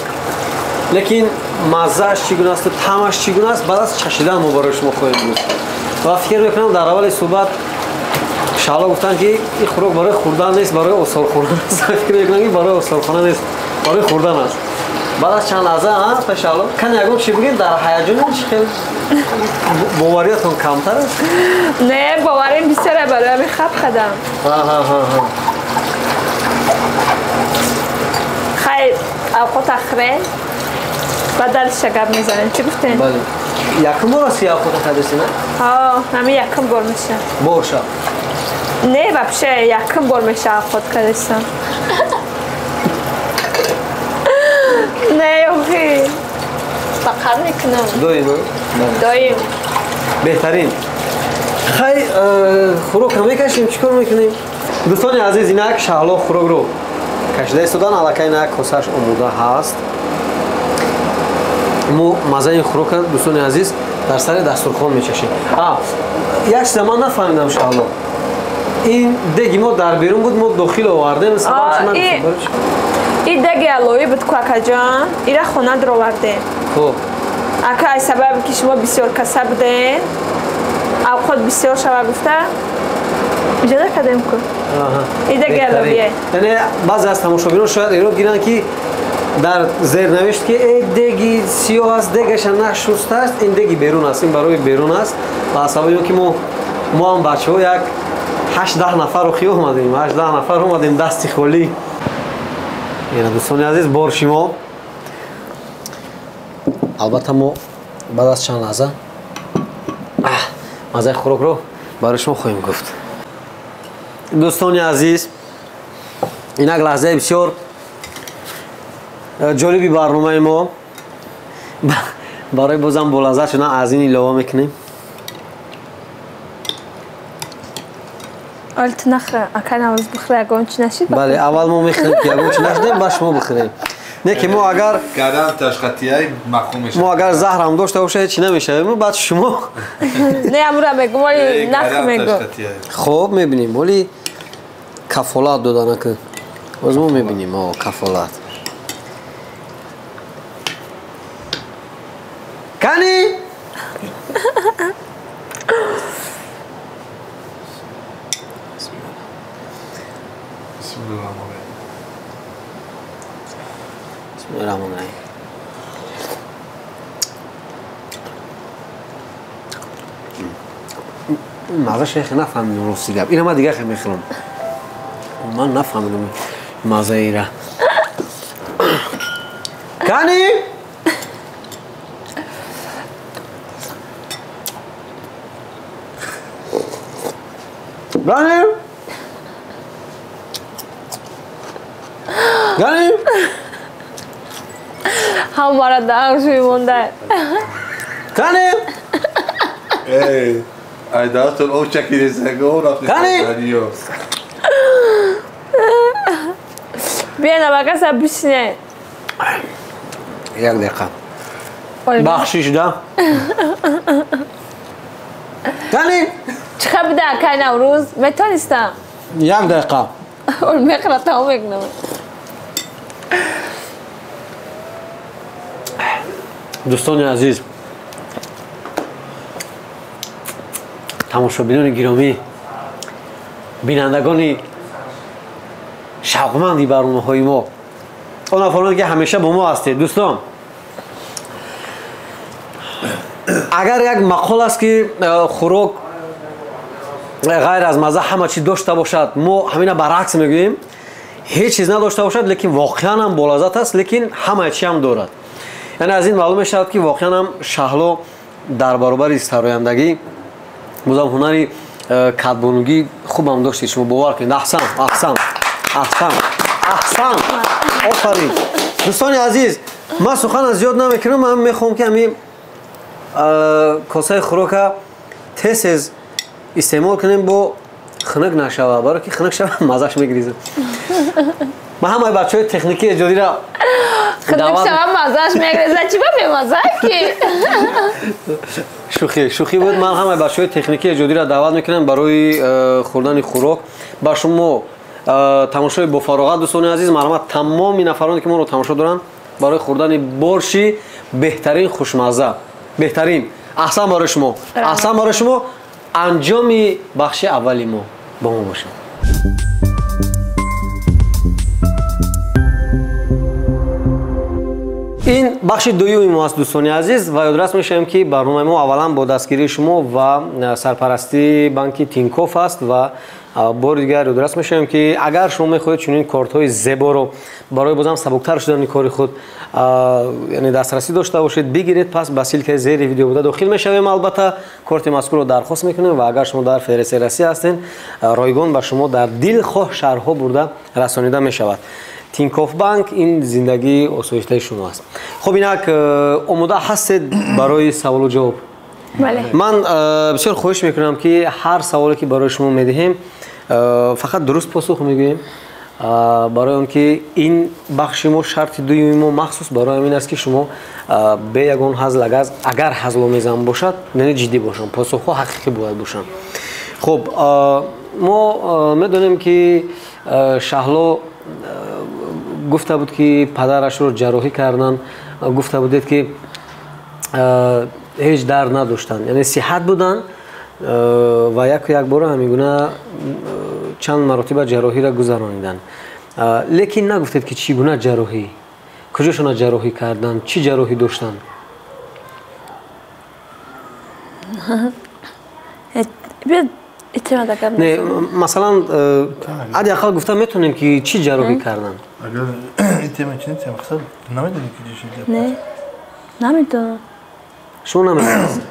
лекин маззааш чӣ гуна асту таъмаш чӣ гуна аст, баъд аз чашидан мо барои шумо хоҳем гуфт. Ва фикр мекунам дар аввали суҳбат Шаҳло гуфтанд ки ин хӯрок барои хӯрдан нест, барои осорхона аст. Фикр мекунам ки барои осорхона нест, барои хӯрдан аст. Баъд аз чанд лаҳза, Шаҳло, кани ягон чӣ бигӯед, дар ҳаяҷон чӣ хел бовариятон камтар аст? Не, боварим бисёр, барои ҳамин хаб кардам. Хай, авқот ахрен, баъд далиша гап мезанем. Чӣ гуфтем? Бале. Якум бор аст ки авқота кардеси, не? Ҳа, ҳамин якум бор меша. Борша? Не, вообще якум бор меша авқот кардесам. Не, охи. Фақат мекунам. Доим? Доим. Беҳтарин. Хай, хӯрокро мекашем, чӣ кор мекунем? Дӯстони азиз, инак Шаҳло хӯрокро кашида истодан, аллакай инак косааш омода ҳаст. Мо маззаи хӯрока, дӯстони азиз, дар сари дастурхон мечашем. Як чиза ман нафаҳмидам, Шаҳло. Ин деги мо дар берун буд, мо дохил овардем. Ин деги алоӣ буд ку, акаҷон, ира хона даровардем. Хуб. Ака, аз сабаби ки шумо бисёр каса будем, авқот бисёр шава гуфта, иҷоза кардем ку. Ин деги аловие. Яъне баъзе аз тамошобинон шояд эрод гиранд ки дар зер навишт ки э деги сиёҳ аст, дегаша нашустааст, ин деги берун аст, ин барои берун аст. Ва аз сабаби он ки мо ҳам бачаҳо як 8-10 нафарро хӣ омадем, 8-10 нафар омадем дасти холӣ. Ина дӯстони азиз, бор шумо. Албатта мо баъд аз чанд лаҳза маззаи хӯрокро барои шумо хоҳем гуфт. Дӯстони азиз, инак лаҳзаи бисёр ҷолиби барномаи мо. Барои бозам болаззат шудан аз ин илова мекунем. Оли ту нахӯра, ака Наврӯз бихӯра, ягон чӣ нашид? Бале, аввал мо мехӯрем ки ягон чӣ нашидем, баъд шумо бихӯрем. Не ки мо агар гаранташ хатияи маҳкум мешавад. Мо агар заҳрам дошта бошад, ҳеҷ намешавем, баъд шумо. Не, амура мегӯм, оли нах мегӯм. Хоб, мебинем, оли кафолат дода накун. Боз мо мебинем, о, кафолат. Кани? Раҳмон раҳим. Маза шайхи нафаҳмидам, рости гап. Ина ман дигар хел мехӯрам. Ман нафаҳмидам мазаи ира. Кани? Гани? Гани? Ҳамара даҳшуи монда. Кани? Эй, айдаатон об чакидесаго рафти. Кани? Бия набакаса бишине. Як дақиқа. Бахшиш да. Кани? Чӣ хел буда акай Наврӯз? Метонистам? Як дақиқа. Ол мехӯра тамом мекунам. Дӯстони азиз, тамошобинони гиромӣ, бинандагони шавқманди барномаҳои мо, он нафароне ки ҳамеша бо мо ҳастед, дӯстон, агар як мақол аст ки хӯрок ғайр аз мазза ҳама чиз дошта бошад, мо ҳамина баръакс мегӯем, ҳеҷ чиз надошта бошад, лекин воқеан ҳам болаззат аст, лекин ҳама чи ҳам дорад. Яъне аз ин маълум мешавад ки воқеан ҳам Шаҳло дар баробари сарояндагӣ бозам ҳунари кадбонугӣ хубам доштед. Шумо бовар кунед. Аҳсан, аҳсан, аҳсан, аҳсан, офарин. Дӯстони азиз, ман сухана зиёд намекунам, ман мехоҳам ки ҳамин косаи хӯрока тез-тез истеъмол кунем, бо хунук нашава, барои ки хунук шава маззаш мегиризад. Ман ҳамаи бачаҳои техникии эҷодиро хунук шава маззаш мегиризад, чӣ ба бемазза ки? Шӯхӣ, шӯхӣ буд. Ман ҳамаи бачаҳои техникии эҷодиро даъват мекунам барои хӯрдани хӯрок. Ба шумо тамошои бофароғат, дӯстони азиз, марҳамат тамоми нафароне ки моро тамошо доранд барои хӯрдани борши беҳтарин хушмазза, беҳтарин. Аҳсан барои шумо, аҳсан барои шумо. Анҷоми бахши аввали мо бо мо бошед. Ин бахши дуюми мо аст, дӯстони азиз, ва ёдрас мешавем ки барномаи мо аввалан бо дастгирии шумо ва сарпарастии банки Тинкоф аст ва бори дигар ёдрас мешавем ки агар шумо мехоҳед чунин кортҳои зеборо барои бозам сабуктар шудани кори худ яъне дастрасӣ дошта бошед, бигиред, пас ба ссилкаи зери видео буда дохил мешавем. Албатта корти мазкурро дархост мекунем ва агар шумо дар Федератсияи Россия ҳастед, ройгон ба шумо дар дилхоҳ шаҳрҳо бурда расонида мешавад. Тинкоф банк ин зиндагии осоиштаи шумо аст. Хуб, инак омода ҳастед барои саволу ҷавоб? Ман бисёр хоҳиш мекунам ки ҳар саволе ки барои шумо медиҳем фақат дуруст посух мегӯем, барои он ки ин бахши мо, шарти дуюми мо махсус барои ҳамин аст ки шумо бе ягон ҳазл, агар ҳазломезам бошад, яъне ҷиддӣ бошанд, посухҳо ҳақиқӣ бояд бошанд. Хуб, мо медонем ки Шаҳло гуфта буд ки падарашро ҷарроҳӣ карданд, гуфта будед ки ҳеҷ дард надоштанд, яъне сиҳат буданд ва яку якбора ҳамин гуна чанд маротиба ҷарроҳиро гузарониданд. Лекин нагуфтед ки чӣ гуна ҷарроҳӣ, куҷошона ҷарроҳӣ карданд, чӣ ҷарроҳӣ доштанд? Не, масалан, ҳадди ақал гуфта метавонем ки чӣ ҷарроҳӣ карданд? Агар ин тема чи не тема, қисад намедонем ки чӣ шуд. Не, намедонам. Шумо намедонед?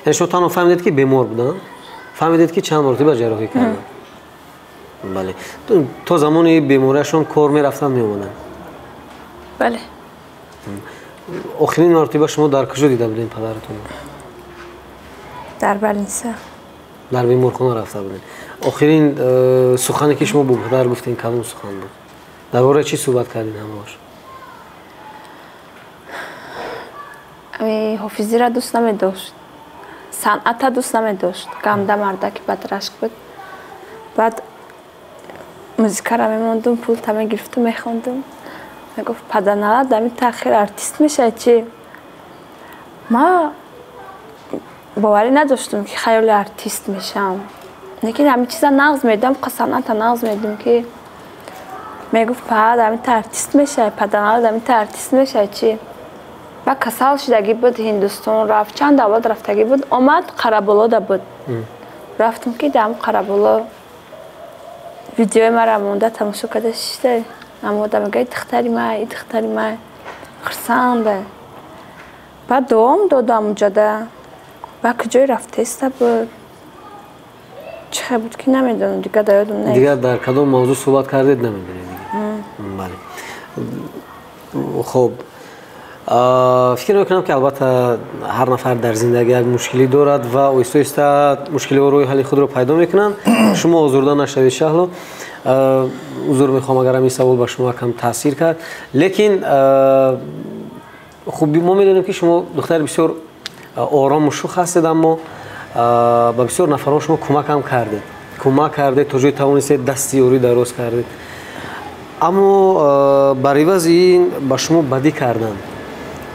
Яъне шумо танҳо фаҳмидед ки бемор буданд, фаҳмидед ки чанд маротиба ҷарроҳӣ карданд. Бале. То замони бемориашон кор мерафтанд, меомаданд? Бале. Охирин маротиба шумо дар куҷо дида будед падаратонро? Дар больница. Дар беморхона рафта будед. Охирин сухане ки шумо бо падар гуфтед кадом сухан буд? Дар бораи чӣ суҳбат кардед ҳамроҳаш? Ҳофизиро дӯст намедошт, санъата дӯст намедошт. Гамда мардаки бадрашк буд. Баъд музикаро мемондум, пул та мегирифтум, мехондум. Мегуфт падарналат дар ин таъхир артист мешавад чи? Ма боварӣ надоштум ки хаёли артист мешавам. Лекин ҳамин чиза нағз медидам, санъата нағз медидам ки Мегуфт па дамита артист мешавӣ, падарам дамита артист мешавӣ чӣ? Ба касал шудагӣ буд, Ҳиндустон рафт, чанд давлат рафтагӣ буд, омад Қараболода буд. Рафтам ки дам Қараболо видеои мара монда тамошо карда шишта. Амода мега духтари май, духтари май. Хурсанда. Баъд давом додам уҷада. Ба куҷое рафтеста буд? Чӣ хел буд ки намедонам, дигар дар ёдам нест. Дигар дар кадом мавзӯъ суҳбат кардед намедонед дигар. Бале. Хуб, фикр мекунам ки албатта ҳар нафар дар зиндагӣ як мушкилӣ дорад ва оҳиста оҳиста мушкилиҳо роҳи ҳалли худро пайдо мекунанд. Шумо озурда нашавед, Шаҳло. Узр мехоҳам агар ҳамин савол ба шумо кам таъсир кард, лекин хуб мо медонем ки шумо духтари бисёр орому шух ҳастед, аммо ба бисёр нафарон шумо кӯмак ҳам кардед, кӯмак кардед то ҷое тавонистед, дасти ёрӣ дароз кардед, аммо бар ивази ин ба шумо бадӣ карданд.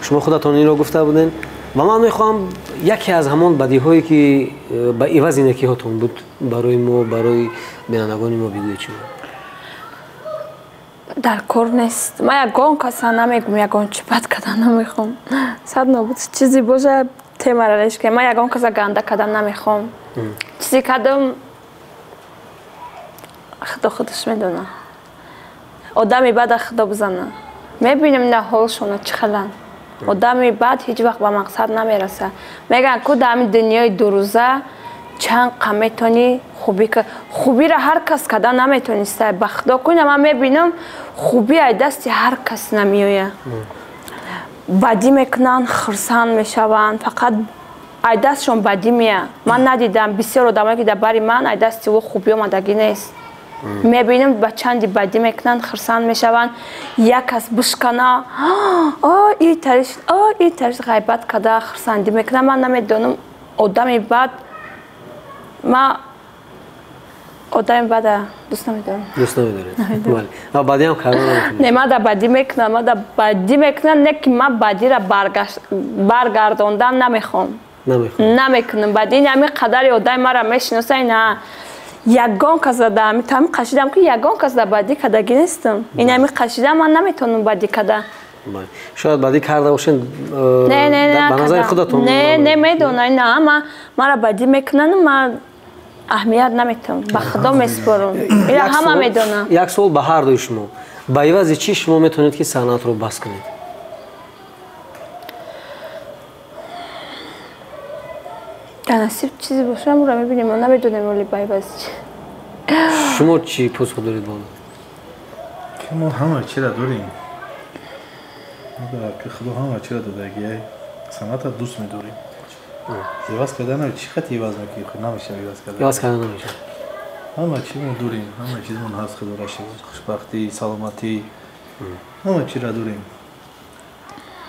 Шумо худатон инро гуфта будед ва ман мехоҳам яке аз ҳамон бадиҳое ки ба ивази некиҳотон буд барои мо, барои бинандагони мо бигӯед. Чӣ дар кор нест. Ман ягон каса намегум, ягон чӣ бад кардан намехоҳам. Сад нобуд чизе боша темара реш кунем. Ман ягон каса ганда кардан намехоҳам. Чизе кардам худо худаш медона. Одами бада худо бизана. Мебинем на ҳолшона чӣ хеланд. Одами бад ҳеҷ вақт ба мақсад намерасад. Мегӯянд ку дар ҳамин дунёи дурӯза чанд қа метавонӣ хубӣ хубиро ҳар кас карда наметониста. Ба худо кунам ман мебинам хубӣ аз дасти ҳар кас намеояд. Бадӣ мекунанд, хурсанд мешаванд, фақат аз дастшон бадӣ меяд. Ман надидам бисёр одамое ки дар бари ман аз дасти ӯ хубӣ омадагӣ нест. Мебинам ба чанди бадӣ мекунанд, хурсанд мешаванд. Як кас бишкана, о и тариш, о и тариш ғайбат карда хурсандӣ мекунад. Ман намедонам одами бад, ман одами бада дӯст намедорам. Дӯст намедоред? Бале. Ва бадӣ ҳам карда наметавонед? Не, ман да бадӣ мекунам, ман да бадӣ мекунам, не ки ман бадиро баргардондан намехоҳам. Намекунам бадӣ. Ин ҳамин қадари одами маро мешиноса, ина ягон кас да ҳамин қашидам ки ягон кас да бадӣ кардагӣ нестам. Ин ҳамин қашидам ман наметавонам бадӣ карда. Шояд бадӣ карда бошед, ба назари худатон? Не, не медонам, ина маро бадӣ мекунанд, ман аҳамият наметавонам, ба худо месупорам. Ина ҳама медонанд. Як суол ба ҳар дуи шумо. Ба ивази чӣ шумо метавонед ки санъатро бас кунед? Дар насиб чизе бошад, моро мебинем, мо намедонем оли ба ивази чӣ. Шумо чӣ посух доред ба он? Ки мо ҳама чиро дорем. Ки худо ҳама чиро додагӣ, санъатро дӯст медорем. Иваз кардан чӣ хати иваз мекунӣ? Худ намешавад иваз кардан. Иваз кардан намешавад. Ҳама чизмон дорем, ҳама чизмон ҳаст, худоро шукр, хушбахтӣ, саломатӣ, ҳама чиро дорем.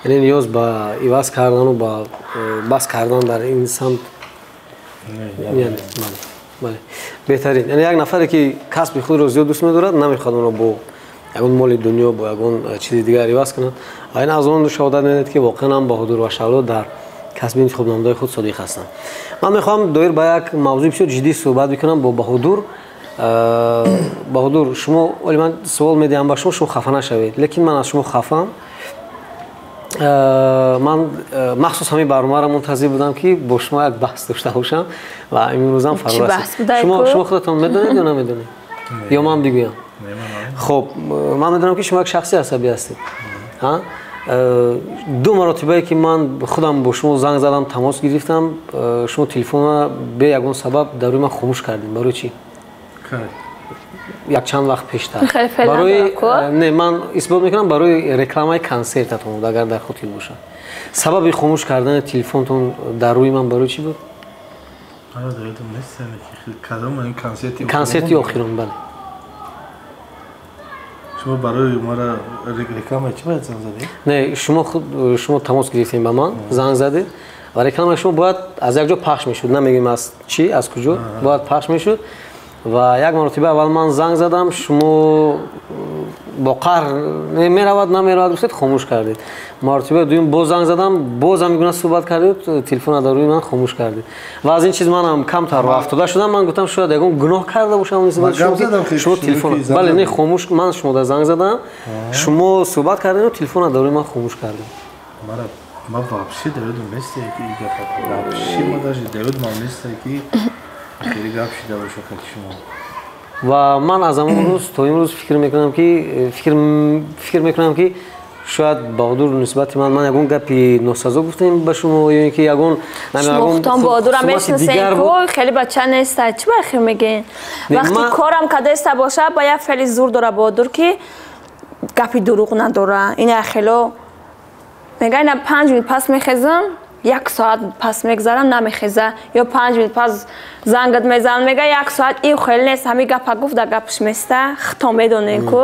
Яъне ниёз ба иваз кардану ба бас кардан дар ин самт бале, беҳтарин. Яъне як нафаре ки касби худро зиёд дӯст медорад, намехоҳад онро бо ягон моли дунё, бо ягон чизи дигар иваз кунад. Ва ин аз он шаҳодат медиҳад ки воқеан ҳам Баҳодур ва Шаҳло дар касби интихобнамудаи худ содиқ ҳастанд. Ман мехоҳам доир ба як мавзӯи бисёр ҷиддӣ суҳбат бикунам бо Баҳодур. Баҳодур, шумо оли ман суол медиҳам ба шумо, шумо хафа нашавед, лекин ман аз шумо хафам. Ман махсус ҳамин барномаро мунтазир будам ки бо шумо як баҳс дошта бошам ва имрӯзам фаро расид. Шумо худатон медонед ё намедонед? Ё ман бигӯям? Хуб, ман медонам ки шумо як шахси асабӣ ҳастед. Ду маротибае ки ман худам бо шумо занг задам, тамос гирифтам, шумо телефонро бе ягон сабаб дар рӯи ман хомӯш кардем. Барои чӣ? Як чанд вақт пештар. Барои не, ман исбот мекунам, барои рекламаи консертатон буд, агар дар хотир бошад. Сабаби хомӯш кардани телефонтон дар рӯи ман барои чӣ буд? Консерти охирон, бале. Шумо барои мара реклама чӣ бояд занг задед? Не, шумо тамос гирифтем ба ман, занг задед ва рекламаи шумо бояд аз як ҷо пахш мешуд, намегӯем аз чӣ, аз куҷо, бояд пахш мешуд. Ва як маротиба аввал ман занг задам, шумо бо қаҳр меравад, намеравад гуфтед, хомӯш кардед. Маротибаи дуюм боз занг задам, боз ҳамин гуна суҳбат кардед, телефонро дар рӯи ман хомӯш кардед. Ва аз ин чиз манам камтар афтода шудам. Ман гуфтам шояд ягон гуноҳ карда бошам нисбат шумо телефон. Бале, не, хомӯш, ман шумо занг задам, шумо суҳбат кардед, телефонро дар рӯи ман хомӯш кардед. Ман вообще дар ёдам нест ки ин гапа, вообще ман даже дар ёдам нест ки хеле гап шида бошад қати шумо. Ва ман аз ҳамон рӯз то имрӯз фикр мекунам ки фикр мекунам ки шояд Баҳодур нисбати ман ягон гапи носазо гуфтем ба шумо ё ин ки ягон шумо Баҳодурам мешиносем ку хеле бача неста, чӣ ба хел мегӯен? Вақти корам кадаста боша, ба як феъли зур дора Баҳодур ки гапи дурӯғ надора. Ина хело мега ина 5 минут пас мехезам, 1 соат пас мегзарам, намехеза. Ё 5 минут пас зангат мезанам, мега 1 соат ин хеле нест, ҳамин гапа гуфт, дар гапаш места, хито медонем ку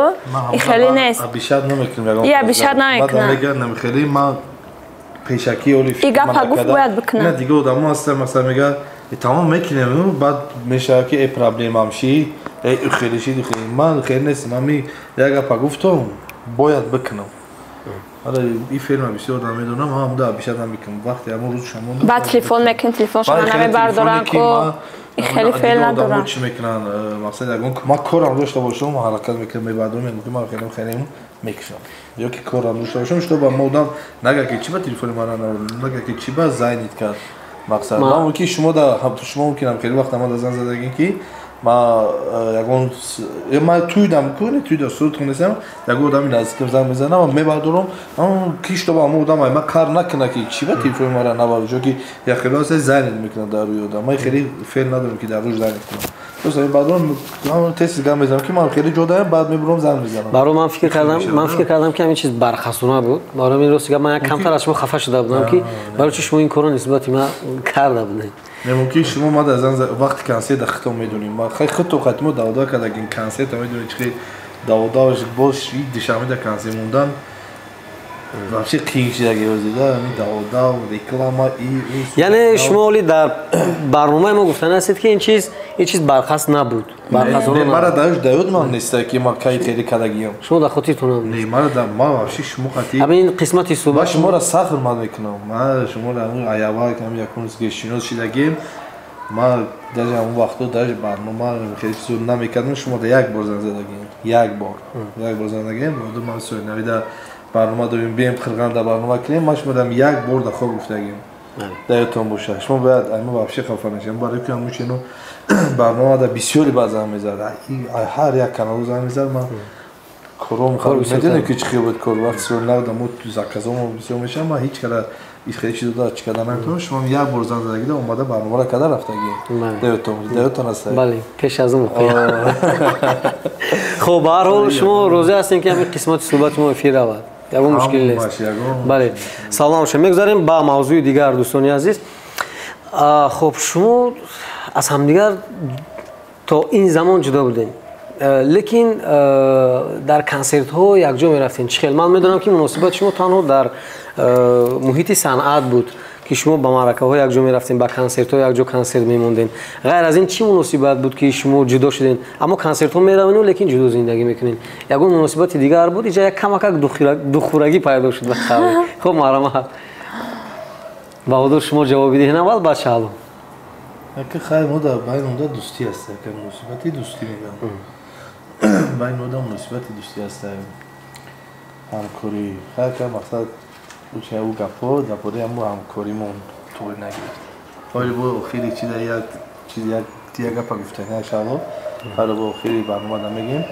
ин хеле нест. Абишад намекунам ягон. И абишад намекунам. Мега намехели, ман пешакӣ оли и гапа гуфт бояд бикунам. На дига одамо ҳастанд, масалан мега тамом мекунем, баъд мешавад ки э проблемам ши, э хеле ши, хеле. Ман хеле нестам, ҳамин як гапа гуфтам, бояд бикунам. Ара ин филм бисёр намедонам, ҳам да бишад намекунам. Вақте ҳамон рӯз шамон баъд телефон мекунем, телефоншона намебардорам ку хеле феъл надорам. Чӣ мекунанд? Мақсад ягон ман корам дошта бошам, ҳаракат мекунам, мебардорам, мегӯям ман хеле хеле мекушам. Ё ки корам дошта бошам, што ба мо одам нага ки чӣ ба телефони мана нага ки чӣ ба зайнит кард. Мақсад ман мумкин шумо да шумо мумкинам хеле вақт ама да занг задагин ки ма ягон ма туйдам ку не туйда суд хонесам, ягон одами наздикам занг мезанам ва мебардорам, ки што ба мо одам ай ма кар накуна ки чӣ ба телефони мара набард, чунки як хеле ҳаст занг мекунад дар рӯи одам. Ман хеле феъл надорам ки дар рӯш занг кунам. Просто мебардорам, тез гап мезанам ки ман хеле ҷо даям, баъд мебурам занг мезанам. Барои ман фикр кардам, ки ҳамин чиз бархасона буд. Барои ман рост гап ман камтар аз шумо хафа шуда будам ки барои чӣ шумо ин корро нисбати ман карда будед. Мумкин шумо ма дар зан вақти консерт дар хитом медонем. Ма хай хито хатмо давода кардагин консерт медонем чи давода боз душанбе дар консерт мондан вообще қиин шидаги озида ҳамин давода реклама и яъне шумо оли дар барномаи мо гуфтани ҳастед ки ин чиз бархаст набуд. Мара дар ёдмам неста ки ма кай хеле кардагиям. Шумо дар хотиртон не, мара дар ма вообще шумо қати ҳамин қисмати суҳбат ма шуморо сахт ҳурмат мекунам. Ма шуморо ҳамин аявал ҳамин якум шинос шидагием. Ма даже ҳамон вақто даже барнома хеле чизо намекардам, шумо да як бор занг задагием. Як бор занг задагием. Ман соҳиб барнома дорем, бием қирған дар барнома кунем. Ман шумо дам як бор дар хоб гуфтагием. Дар ёдтон бошад. Шумо бояд ама вообще хафа нашавед. Барои ки ҳамун чино барнома дар бисёри баъд занг мезад. Ҳар як канал занг мезад. Ман кором медонем ки чӣ хел буд кор. Вақти соли нав мо заказомо бисёр мешавад. Ман ҳеҷ кара хеле чизо дар чӣ карда наметавонам. Шумо як бор занг задагида омада барномаро карда рафтагием. Дар ёдтон аст. Бале, пеш аз он воқеа. Хуб, ба ҳар ҳол шумо розӣ ҳастем ки ҳамин қисмати суҳбати мо эфир равад. Ягон мушкил нест. Бале, салом бошед. Мегузарем ба мавзӯи дигар, дӯстони азиз. Хуб, шумо аз ҳамдигар то ин замон ҷудо будем, лекин дар консертҳо якҷо мерафтем. Чӣ хел? Ман медонам ки муносибати шумо танҳо дар муҳити санъат буд ки шумо ба маъракаҳо якҷо мерафтем, ба консертҳо якҷо консерт мемондем. Ғайр аз ин чӣ муносибат буд ки шумо ҷудо шудем, аммо консертҳо меравем, лекин ҷудо зиндагӣ мекунем? Ягон муносибати дигар буд? Иҷа як камакак духӯрагӣ пайдо шуд ба қавл. Хуб, марҳамат Баҳодур, шумо ҷавоб бидиҳед аввал, баъд Шаҳло. Ака хайр, мо дар байни онда дӯстӣ ҳаст, ака муносибати дӯстӣ мегӯям. Байни онда муносибати дӯстӣ ҳаст, ҳамкорӣ. Хайр, ка мақсад ӯ гапҳо дар бораи ҳамун ҳамкоримон туғри нагирифт. Ҳоли бо охири чи дар як чиз як гапа гуфтани Шаҳло, ҳоли бо охири барнома да мегӯем.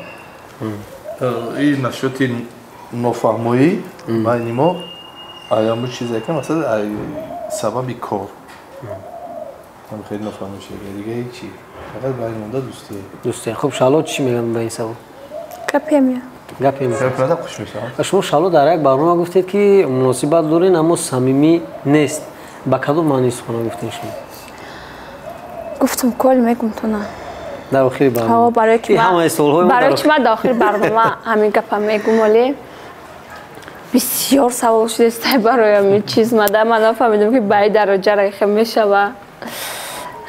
Ин нашоти нофаҳмоӣ байни мо ҳамун чизе ки масалан сабаби кор хеле нофаҳмӣ шуда, дига ҳечи, фақат байни монда дӯстӣ. Дӯстӣ. Хуб, Шаҳло чӣ мегӯянд ба ин савол? Гапем гапем. Хуш мешавам. Шумо Шаҳло дар як барнома гуфтед ки муносибат дорен, аммо самимӣ нест. Ба кадом маъни сухан гуфтед шумо? Гуфтам кол мегум тона. Дар охири барнома. Ҳо, барои ки ман дар охири барнома ҳамин гапа мегум, оле бисёр савол шудааст барои ҳамин чиз. Мада ман нафаҳмидам ки ба ин дараҷа хел мешава.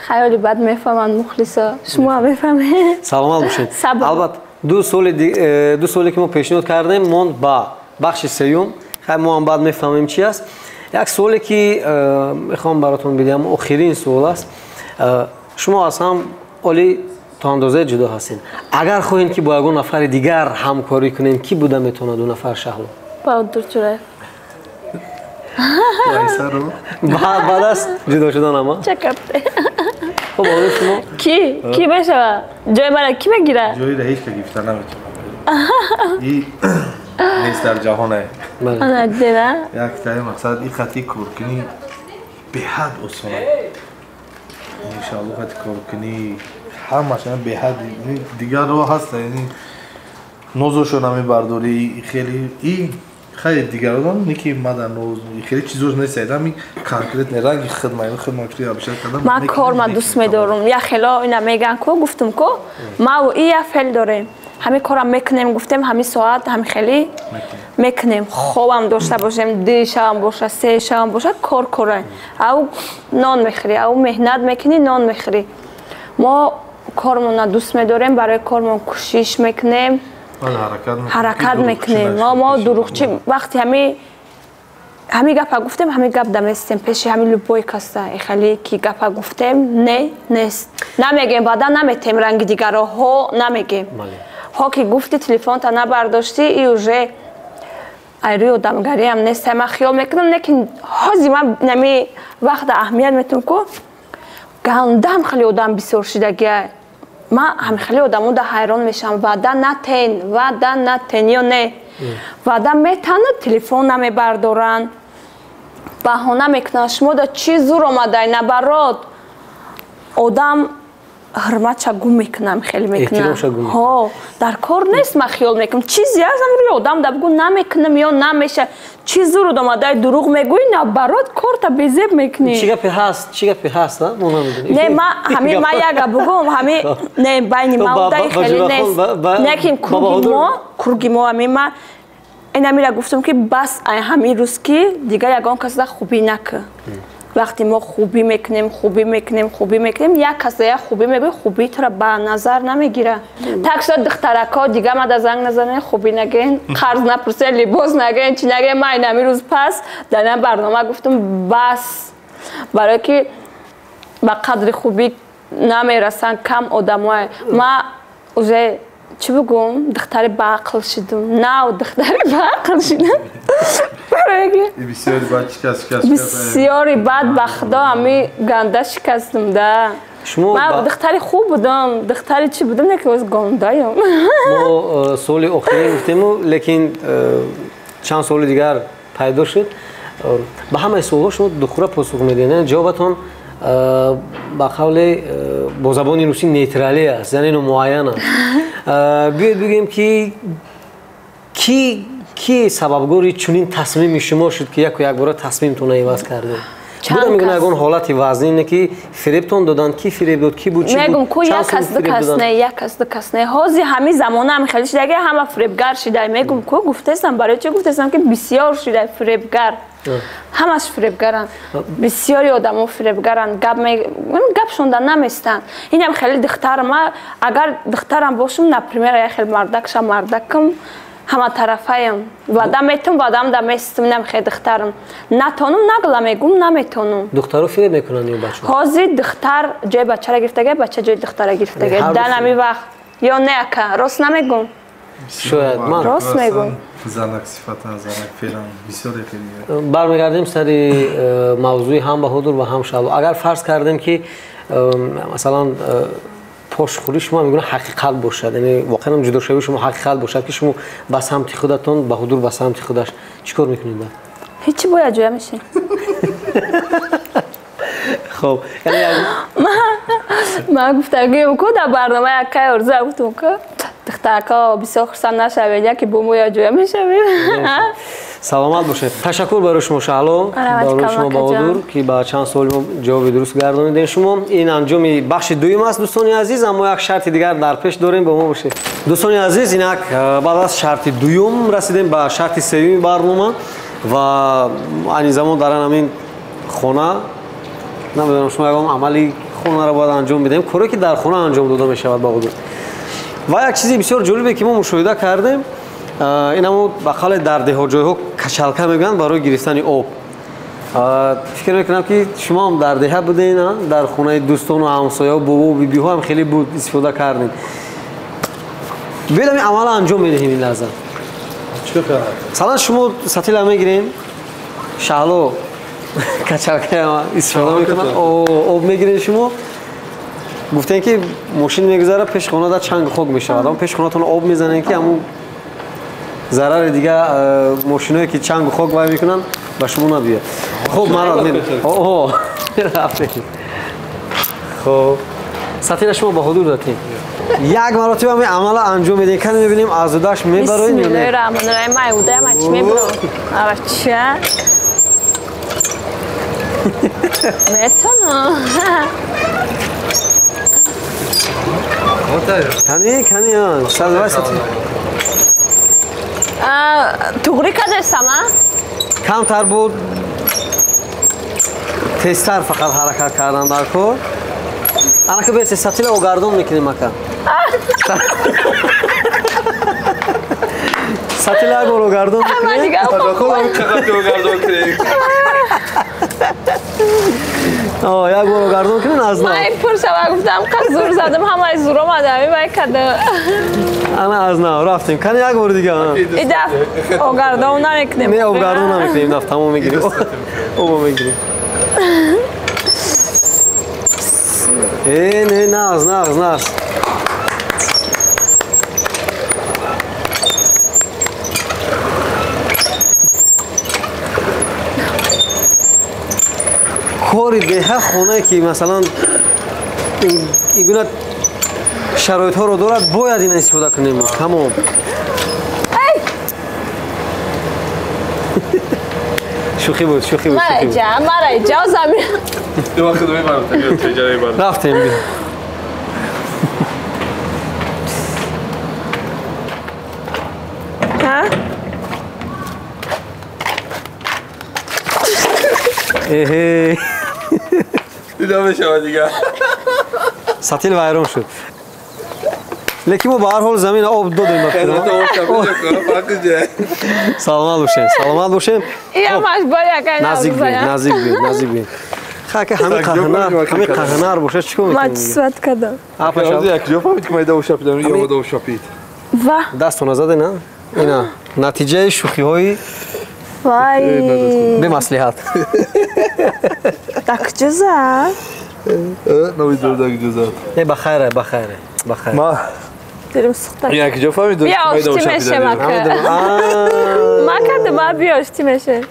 Хаёли бад мефаҳманд мухлисо, шумо ҳам мефаҳмед. Саломат бошед. Албатта Ду суоле ки мо пешниҳод кардем монд ба бахши сеюм. Хай мо ҳам баъд мефаҳмем чи аст. Як суоле ки мехоҳам баротон бидиҳам, охирин суол аст. Шумо аз ҳам оли то андозае ҷудо ҳастед. Агар хоҳем ки бо ягон нафари дигар ҳамкорӣ кунем, ки буда метавонад ду нафар, Шаҳло? Баҳодур Ҷураев. Баъд аз ҷудо шудан ама? Чакапте. Хуб, баҳодур, шумо? Ки? Ки мешава? Ҷои мара ки мегира? Ҷои ҳеҷ ка гирифта наметавонад. И нест дар ҷаҳоне. Ана дена? Як таи мақсад и хати коркунӣ беҳад осон. Иншаалло хати коркунӣ ҳамаш беҳад дигар роҳ ҳаст, яъне нозошо намебардорӣ, хеле и хеле дигар одам не ки мада ноз хеле чизош нест, ами конкретно ранги хидма хидма ки абша кардам. Ман кор ма дӯст медорам. Я хело ина меган ку гуфтум ку ма и я фел дорем. Ҳами корам мекунем, гуфтем ҳами соат ҳами хеле мекунем. Хобам дошта бошем, ду шавам боша, се шавам боша, кор кора. Ав нон мехӯрӣ, ав меҳнат мекунӣ, нон мехӯрӣ. Мо кормона дӯст медорем, барои кормон кӯшиш мекунем, ҳаракат мекунем. Мо дурӯғчи вақти ҳами гапа гуфтем, ҳами гап даместем пеши ҳами любой каса. Хеле ки гапа гуфтем, не, нест. Намегем, баъдан наметем ранги дигаро, ҳо намегем. Ҳо ки гуфти телефонта набардоштӣ, и уже айрӯи одамгариам нест. Ман хиёл мекунам, лекин ҳози ман нами вақта аҳамият метум ку гандам хеле одам бисёр шидагия. Ман ҳами хеле одамода ҳайрон мешавам. Ваъда натен, ваъда натен ё не. Ваъда метанад, телефон намебардоранд, баҳона мекунанд. Шумо да чӣ зур омадай, набарод. Одам ҳурматша гум мекунам, хеле мекунам. Ҳо, дар кор нест, ман хиёл мекунам. Чизе ҳастам рӯи одам да бугу намекунам ё намеша. Чӣ зур омадай дурӯғ мегӯӣ, набарод корта безеб мекунӣ. Чӣ гапе ҳаст? Чӣ гапе ҳаст, мо намедонем. Не, ма ҳами ма як гап бугум, ҳами не байни ма удай хеле нест. Лекин круги мо ҳами ма инамира гуфтам ки бас ай ҳамин рӯз ки дигар ягон касда хубӣ накун. Вақти мо хубӣ мекунем, хубӣ мекунем, хубӣ мекунем, як каса як хубӣ мегӯй, хубии туро ба назар намегира. Так шуд духтарако дига мада занг назанен, хубӣ нагӯен, қарз напурсен, либос нагӯен, чӣ нагӯен. Ман инами рӯз пас дар ин барнома гуфтам бас, барое ки ба қадри хубӣ намерасанд кам одамое. Ма уже чӣ бугум, духтари баақл шидум, нав духтари баақл шидум. Бисёри бад ба худо ҳами ганда шикастум да. Ман духтари хуб будам, духтари чӣ будам, не ки оз гандаям. Мо суоли охирин гуфтему, лекин чанд суоли дигар пайдо шуд. Ба ҳамаи суолҳо шумо духура посух медиҳед, ҷавобатон ба қавле бо забони русӣ нейтралӣ аст, яъне номуайян аст. Биёед бигӯем ки ки сабабгори чунин тасмими шумо шуд ки яку якбора тасмимтонро иваз кардед? Буда мегӯям ягон ҳолати вазнине ки фиребтон доданд, ки фиреб дод, ки буд, чӣ буд? Мегӯм ку як кас ду кас не, як кас ду кас не. Ҳози ҳамин замона ҳами хеле шидаги ҳама фиребгар шидай. Мегӯм ку гуфтестам, барои чӣ гуфтестам ки бисёр шидай фиребгар. Ҳамаш фиребгаранд. Бисёри одамо фиребгаранд. Гапшонда наместанд. Инам хеле духтарам, агар духтарам бошум, например, як хел мардакша мардакам, ҳама тарафаям. Ваъда метум, ваъдам да местум, инам хеле духтарам. Натонум, нагла мегум, наметонум. Духтаро фиреб мекунанд ё бачаҳо? Ҳозир духтар ҷои бачара гирифтага, бача ҷои духтара гирифтага. Дар ҳамин вақт. Ё не, ака, рост намегум? Шояд ман рост мегум. Занак сифатан, занак феълан бисёр хеле. Бармегардем сари мавзӯи ҳам Баҳодур ва ҳам Шаҳло. Агар фарз кардем ки масалан пошхӯрии шумо мегӯянд ҳақиқат бошад, яъне воқеан ҷудошавии шумо ҳақиқат бошад ки шумо ба самти худатон, Баҳодур ба самти худаш, чӣ кор мекунед баъд? Ҳеҷ бояд ҷоя мешем. Хоб, яъне ман гуфтагием ку дар барнома яккай орзу гуфтум ку духтаракҳо бисёр хурсанд нашавед, яке бо мо якҷоя мешавем. Саломат бошед. Ташаккур барои шумо Шаҳло, барои шумо Баҳодур ки ба чанд суоли мо ҷавоби дуруст гардонидем шумо. Ин анҷоми бахши дуюм аст дӯстони азиз, аммо як шарти дигар дар пеш дорем, бо мо бошед. Дӯстони азиз, инак баъд аз шарти дуюм расидем ба шарти сеюми барнома ва айни замон дар ҳамин хона намедонам шумо ягон амали хонаро бояд анҷом бидем, коре ки дар хона анҷом дода мешавад Баҳодур. Ва як чизи бисёр ҷолибе ки мо мушоҳида кардем, ин ҳамо ба қавле дар деҳотҷойҳо качалка мегӯянд барои гирифтани об. Фикр мекунам ки шумо ҳам дар деҳа будед, дар хонаи дӯстону ҳамсояҳо, бобо бибиҳо ҳам хеле буд истифода кардем. Биёед ҳамин амалро анҷом медиҳем ин лаҳза. Масалан шумо сатила мегирем, Шаҳло качалка истифода мекунад, об мегирем шумо. Гуфтем ки мошин мегузарад, пеш хона чанг хок мешавад. Ам пеш хонатон об мезанем ки ҳамун зарари дига мошиное ки чангу хок вай мекунанд ба шумо набиёд. Хуб, марод рафтем. Хуб, сатила шумо Баҳодур додем. Як маротиба ҳамин амала анҷом медиҳем. Кане мебинем аз удаш мебароем ё не? Бисмиллоҳи раҳмони раҳим. Ман удаям чӣ мебарам? Авача метонам. Кани, кани, сад сатил. Туғри кардастам, а? Камтар буд, тезтар фақат ҳаракат кардан дар кор. Анака бесе сатила огардон мекунем ака. Сатила як бор огардон мекунем. Як бор огардон кунем аз нав. Ман пур шава гуфтам, қад зур задам, ҳамаи зур омада, вай када. Ана аз нав рафтем. Кани як бор дига. И даф огардон намекунем. Не, огардон намекунем, даф тамом мегирем. Оба мегирем. Не, нағз, нағз, нағз. Кори деҳа хонае ки масалан ин гуна шароитҳоро дорад, бояд ина истифода кунем. Тамом. Шӯхӣ буд, шӯхӣ буд. Мара иҷа замин. Рафтем. Эҳе. Дида мешавад дигар. Сатил вайрон шуд. Лекин мо ба ҳар ҳол замина об додем. Саломат бошем, саломат бошем. Наздик биед, наздик биед, наздик биед. Хака ҳамин қаҳнар, ҳамин қаҳнар бошад чӣ кор мекунем? Ман чӣ кардам? Як ҷо фаҳмид ки майда ошапидам, ё ода ошапид. Ва. Дастона заде, на? Ина натиҷаи шӯхиҳои вай бемаслиҳат. Так чӣ зад? Намедонам так чӣ зад. Не, ба хайре, ба хайре, ба хайре. Ма дилим сӯхта. Як ҷо фаҳмид ки майда ошапидам. Ма кардам, ма биё оштӣ меше.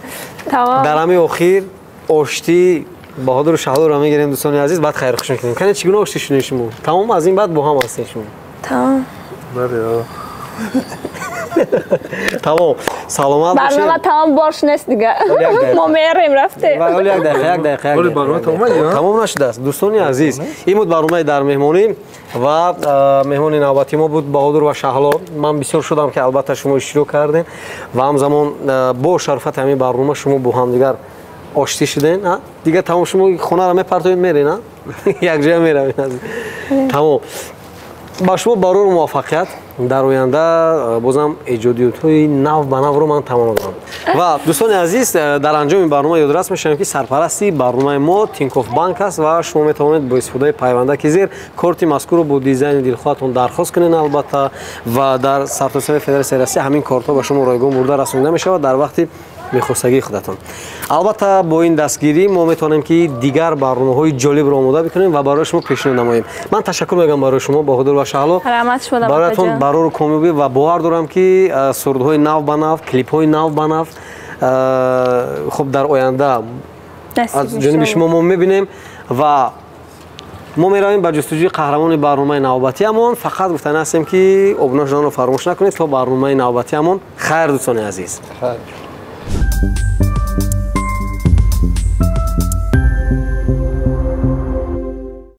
Тамом. Дар ҳамин охир оштӣ Баҳодуру Шаҳлоро мегирем, дӯстони азиз, баъд хайрхуш мекунем. Кане чӣ гуна оштӣ шунед шумо? Тамом, аз ин баъд бо ҳам ҳастед шумо. Тамом. Бале. Тамом. Саломат бошед. Барнома тамом бош нест дига. Мо мерем рафтем. Як дақиқа, як дақиқа. Барнома тамом тамом нашудааст. Дӯстони азиз, ин буд барномаи дар меҳмонӣ ва меҳмони навбати мо буд Баҳодур ва Шаҳло. Ман бисёр шудам ки албатта шумо иштирок кардем ва ҳамзамон бо шарофати ҳамин барнома шумо бо ҳамдигар оштӣ шудем. Дигар тамом шумо хонаро мепартоед мерен, якҷоя меравед. Тамом. Ба шумо барор муваффақият дар оянда, бозам эҷодиётҳои нав ба навро ман таманно дорам. Ва дӯстони азиз, дар анҷоми барнома ёдрас мешавем ки сарпарасти барномаи мо Тинькофф банк аст ва шумо метавонед бо истифодаи пайвандаки зер корти мазкурро бо дизайни дилхоҳатон дархост кунед, албатта, ва дар сартосари Федератсияи Россия ҳамин кортҳо ба шумо ройгон бурда расонида мешавад дар вақти мехостагии худатон. Албатта, бо ин дастгирӣ мо метавонем ки дигар барномаҳои ҷолибро омода бикунем ва барои шумо пешниҳод намоем. Ман ташаккур мегӯям барои шумо, Баҳодур ва Шаҳло. Бароятон барору комёбӣ ва бовар дорам ки сурудҳои нав ба нав, клипҳои нав ба нав хуб дар оянда аз ҷониби шумо мо мебинем ва мо меравем ба ҷустуҷӯи қаҳрамони барномаи навбатиамон. Фақат гуфтани ҳастем ки обуна шуданро фаромӯш накунед то барномаи навбатиамон. Хайр, дӯстони азиз. Хайр.